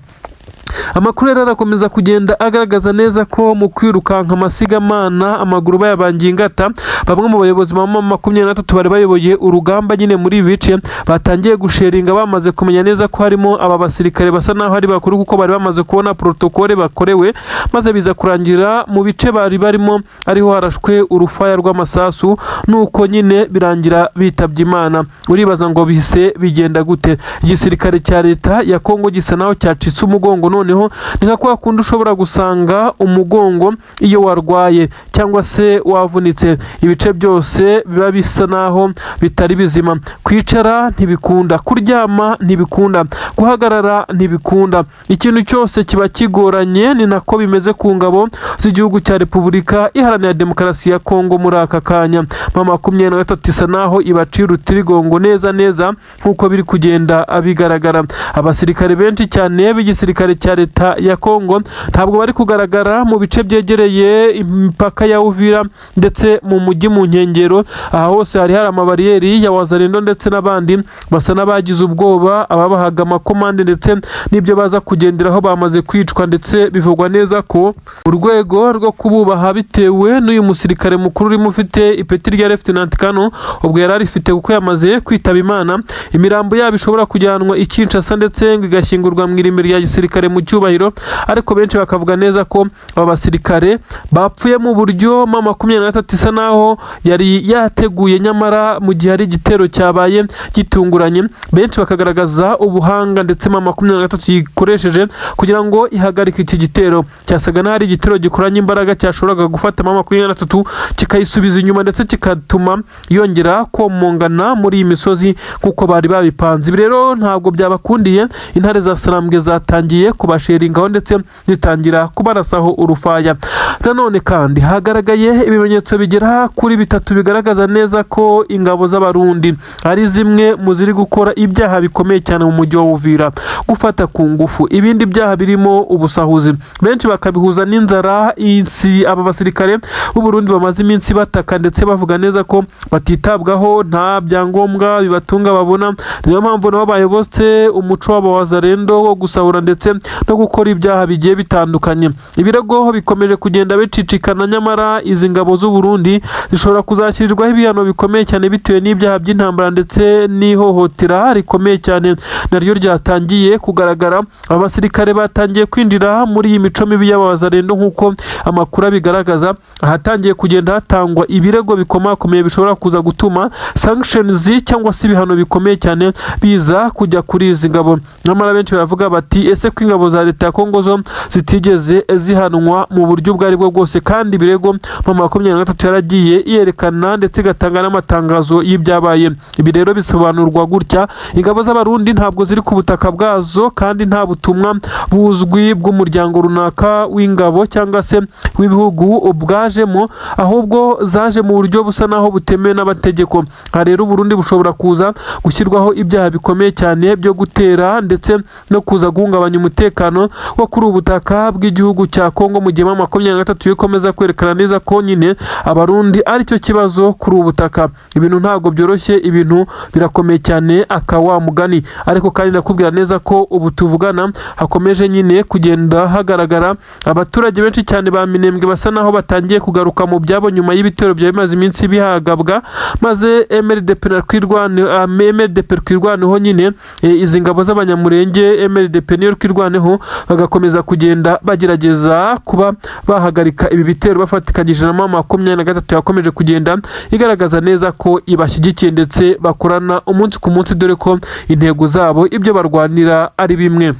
Amakuru rero arakomeza kugenda agaragaza neza ko mu kwirukanka amasigamana, amaguru bayabangiye ingata, bamwe mu bayobozi ba M23 bari bayoboye urugamba nyine muri ibi bice batangiye gusheringa, bamaze kumenya neza ko harimo aba basirikare basa naho ari bakuru, kuko bari bamaze kubona protocole bakorewe, maze biza kurangira mu bice bari barimo ariho harashwe urufaya rw'amasasu, nuko nyine birangira bitabye Imana. Uribaza ngo bihise bigenda gute? Igisirikare cya leta ya Kongo gisa naho cyacitse umugongo. Noneho ni nka kwa kundi ushobora gusanga umugongo iyo warwaye cyangwa se wavunitse, ibice byose biba bisa naho bitari bizima. Kwicara ntibikunda, kuryama ntibikunda, guhagarara ntibikunda, ikintu cyose kiba kigoranye. Ni nako bimeze ku ngabo z'igihugu cya Repubulika Iharanira Demokarasi ya Kongo muri aka kanya. M23 isa naho ibacira urutirigongo neza neza nk'uko biri kugenda bigaragara. Abasirikare benshi cyane b'igisirikare cya leta ya Kongo ntabwo bari kugaragara mu bice byegereye imipaka ya Uvira ndetse mu mujyi mu nkengero. Aha hose hari hari amabariyeri ya Wazalendo ndetse n'abandi basa n'abagize ubwoba. Ababahaga amakomande ndetse n'ibyo baza kugenderaho bamaze kwicwa, ndetse bivugwa neza ko urwego rwo kububaha bitewe n'uyu musirikare mukuru urimo ufite ipeti rya Lieutenant Colonel, ubwo yari arifite kuko yamaze kwitaba Imana, imirambo yabo ishobora kujyanwa i Kinshasa ndetse ngo igashyingurwa mu irimbi rya gisirikare mu cyubahiro. Ariko benshi bakavuga neza ko aba basirikare bapfuye mu buryo M23 isa naho yari yateguye, nyamara mu gihe hari igitero cyabaye gitunguranye, benshi bakagaragaza ubuhanga ndetse M23 yikoresheje kugira ngo ihagarike iki gitero cyasaga n'aho ari igitero gikoranye imbaraga, cyashoboraga gufata M23 kikayisubiza inyuma, ndetse kigatuma yongera komongana muri iyi misozi nk'uko bari babipanze. Ibi rero ntabwo byabakundiye. Intare za Sarambwe zatangiye kubasheringaho ndetse zitangira kubarasaho urufaya. Nanone kandi hagaragaye ibimenyetso bigera kuri bitatu bigaragaza neza ko ingabo z'Abarundi ari zimwe mu ziri gukora ibyaha bikomeye cyane mu mujyi wa Uvira, gufata ku ngufu, ibindi byaha birimo ubusahuzi, benshi bakabihuza n'inzara isi aba basirikare b'u Burundi bamaze iminsi bataka, ndetse bavuga neza ko batitabwaho, nta byangombwa bibatunga babona. Niyo mpamvu nabo bayobotse umuco wabo Wazalendo wo gusahura ndetse no gukora ibyaha bigiye bitandukanye. Ibirego bikomeje kugenda bicicikana, nyamara izi ngabo z'u Burundi zishobora kuzashyirirwaho ibihano bikomeye cyane bitewe n'ibyaha by'intambara ndetse n'ihohotera rikomeye cyane naryo ryatangiye kugaragara. Aba basirikare batangiye kwinjira muri iyi mico mibi y'Abazalendo nk'uko amakuru abigaragaza. Ahatangiye kugenda hatangwa ibirego bikomakomeye bishobora kuza gutuma sanctions cyangwa se ibihano bikomeye cyane biza kujya kuri izi ngabo. Nyamara benshi baravuga bati: "Ese ko ingabo za leta ya Kongo zo zitigeze zihanwa mu buryo ubwo ari bwo bwose, kandi ibirego M23 yaragiye yerekana ndetse igatanga n'amatangazo y'ibyabaye?" Ibi rero bisobanurwa gutya: ingabo z'Abarundi ntabwo ziri ku butaka bwazo, kandi nta butumwa buzwi bw'umuryango runaka w'ingabo cyangwa se w'ibihugu bwajemo, ahubwo zaje mu buryo busa naho butemewe n'amategeko. Aha rero Uburundi bushobora kuza gushyirwaho ibyaha bikomeye cyane byo gutera ndetse no kuza guhungabanya umutekano wo kuri ubu butaka bw'igihugu cya Kongo, mu gihe M23 ikomeza kwerekana neza ko nyine Abarundi aricyo kibazo kuri ubu butaka. Ibintu ntabwo byoroshye, ibintu birakomeye cyane aka wa mugani. Ariko kandi ndakubwira neza ko ubu tuvugana hakomeje nyine kugenda hagaragara abaturage benshi cyane ba Minembwe basa naho batangiye kugaruka mu byabo nyuma y'ibitero byari bimaze iminsi bihagabwa, maze MRDP na Twirwane, MRDP Twirwaneho nyine, izi ngabo z'Abanyamurenge, MRDP niyo Twirwaneho. Twirwaneho bagakomeza kugenda bagerageza kuba bahagarika ibi bitero bafatikanyije na M23 yakomeje kugenda igaragaza neza ko ibashyigikiye ndetse bakorana umunsi ku munsi, dore ko intego zabo, ibyo barwanira ari bimwe.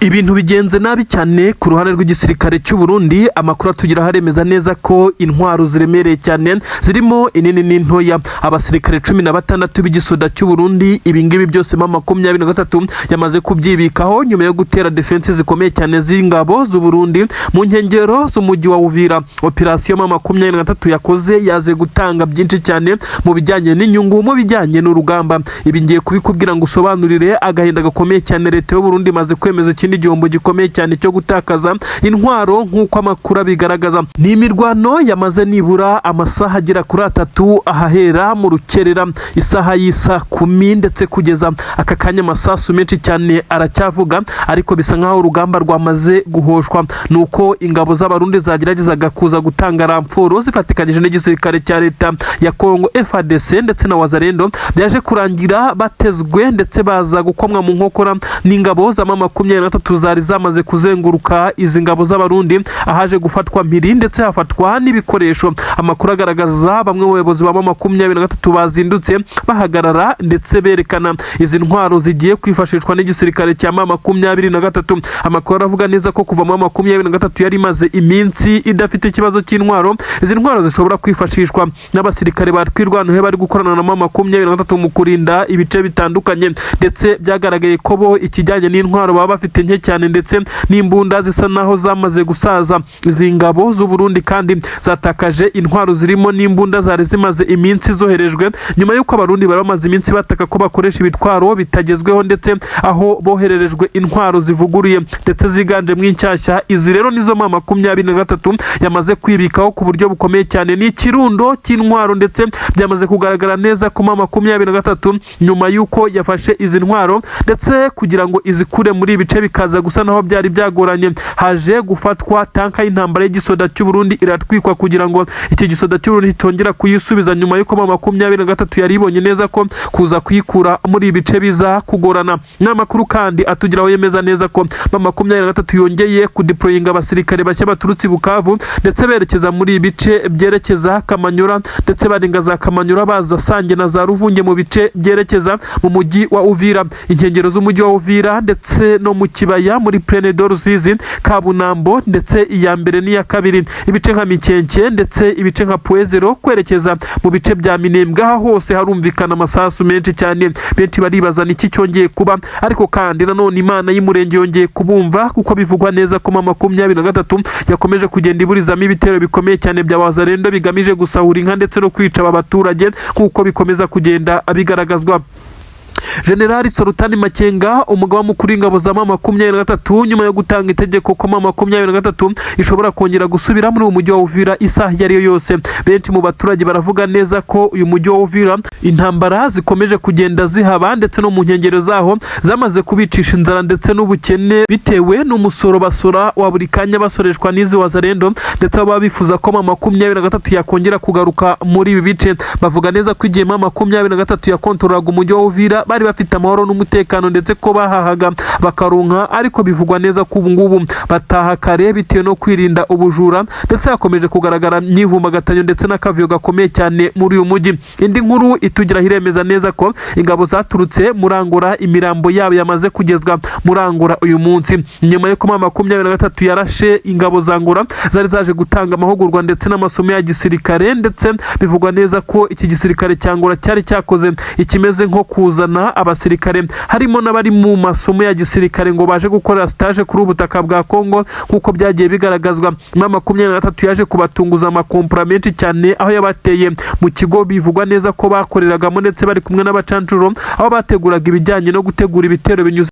Ibintu bigenze nabi cyane ku ruhande rw'igisirikare cy'u Burundi. Amakuru atugeraho aremeza neza ko intwaro ziremereye cyane zirimo inini n'intoya, abasirikare 16 b'igisoda cy'u Burundi, ibingibi byose M23 yamaze kubyibikaho nyuma yo gutera défense zikomeye cyane z'ingabo z'u Burundi mu nkengero z'umujyi wa Uvira. Operasiyo M23 yakoze yaze gutanga byinshi cyane mu bijyanye n'inyungu, mu bijyanye n'urugamba. Ibi ngiye kubikubwira ngo usobanurire agahinda gakomeye cyane. Leta y'u Burundi imaze kwemeza ikindi gihombo gikomeye cyane cyo gutakaza intwaro nk'uko amakuru abigaragaza. Ni imirwano yamaze nibura amasaha agera kuri 3, ahahera mu rukerera isaha y'isa 10 ndetse kugeza aka kanya amasasu menshi cyane aracyavuga, ariko bisa nk'aho urugamba rwamaze guhoshwa. Ni uko ingabo z'Abarundi zageragezaga kuza gutanga renfort zifatikanyije n'igisirikare cya leta ya Kongo FARDC ndetse na Wazalendo, byaje kurangira batezwe ndetse baza gukomwa mu nkokora n'ingabo za M23 zari zamaze kuzenguruka izi ngabo z'Abarundi, ahaje gufatwa mpiri ndetse hafatwa n'ibikoresho. Amakuru agaragaza bamwe mu bayobozi ba M23 bazindutse bahagarara ndetse berekana izi ntwaro zigiye kwifashishwa n'igisirikare cya M23. Amakuru aravuga neza ko kuva M23 yari imaze iminsi idafite ikibazo cy'intwaro, izi ntwaro zishobora kwifashishwa n'abasirikare ba Twirwaneho bari gukorana na M23 mu kurinda ibice bitandukanye, ndetse byagaragaye ko bo ikijyanye n'intwaro baba bafite nke cyane, ndetse n'imbunda zisa naho zamaze gusaza. Izi ngabo z'u Burundi kandi zatakaje intwaro zirimo n'imbunda zari zimaze iminsi zoherejwe, nyuma y'uko Abarundi bari bamaze iminsi bataka ko bakoresha ibitwaro bitagezweho, ndetse aho bohererejwe intwaro zivuguruye ndetse ziganjemo inshyashya. Izi rero nizo M23 yamaze kwibikaho ku buryo bukomeye cyane. Ni ikirundo cy'intwaro, ndetse byamaze kugaragara neza ko M23 nyuma y'uko yafashe izi ntwaro, ndetse kugira ngo izikure muri ibi bice bikaza gusa naho byari byagoranye, haje gufatwa tanka y'intambara y'igisoda cy'u Burundi iratwikwa kugira ngo iki gisoda cy'u Burundi kitongera kuyisubiza, nyuma y'uko M23 yari ibonye neza ko kuza kuyikura muri ibi bice biza kugorana. Ni amakuru kandi atugeraho yemeza neza ko M23 yongeye kudeployinga abasirikare bashya baturutse i Bukavu, ndetse berekeza muri ibi bice byerekeza Kamanyura, ndetse barenga za Kamanyura baza Sange na za Ruvunge mu bice byerekeza mu mujyi wa Uvira, inkengero z'umujyi wa Uvira, ndetse no mu kibaya muri Plaine de Rusizi, Kabunambo, ndetse iya mbere n'iya kabiri, ibice nka Mikenke, ndetse ibice nka Puezero kwerekeza mu bice bya Minembwe. Aha hose harumvikana amasasu menshi cyane. Benshi baribaza niki cyongeye kuba, ariko kandi nanone Imana y'Umurenge yongeye kubumva, kuko bivugwa neza ko M23 yakomeje kugenda iburizamo ibitero bikomeye cyane bya Wazalendo bigamije gusahura inka ndetse no kwica aba baturage, nk'uko bikomeza kugenda bigaragazwa. Generali Sultani Makenga, umugaba mukuru w'ingabo za M23, nyuma yo gutanga itegeko ko M23 ishobora kongera gusubira muri uwo mujyi wa Uvira isaha iyo ari yo yose, benshi mu baturage baravuga neza ko uyu mujyi wa Uvira intambara zikomeje kugenda zihaba ndetse no mu nkengero zaho zamaze kubicisha inzara ndetse n'ubukene, bitewe n'umusoro basora wa buri kanya basoreshwa n'izi Wazalendo, ndetse baba bifuza ko M23 yakongera kugaruka muri ibi bice. Bavuga neza ko igihe M23 yakontorolaga umujyi wa Uvira bari bafite amahoro n'umutekano, ndetse ko bahahaga bakaronka, ariko bivugwa neza ko ubu ngubu bataha kare bitewe no kwirinda ubujura, ndetse hakomeje kugaragara imyivumbagatanyo ndetse n'akavuyo gakomeye cyane muri uyu mujyi. Indi nkuru itugeraho iremeza neza ko ingabo zaturutse muri Angola imirambo yabo yamaze kugezwa muri Angola uyu munsi, nyuma yo kuba M23 yarashe ingabo za Angola zari zaje gutanga amahugurwa ndetse n'amasomo ya gisirikare. Ndetse bivugwa neza ko iki gisirikare cya Angola cyari cyakoze ikimeze nko kuzana abasirikare, harimo n'abari mu masomo ya gisirikare, ngo baje gukorera stage kuri ubu butaka bwa Kongo, nk'uko byagiye bigaragazwa. M23 yaje kubatunguza amakompora menshi cyane aho yabateye mu kigo bivugwa neza ko bakoreragamo, ndetse bari kumwe n'abacancuro, aho bateguraga ibijyanye no gutegura ibitero binyuze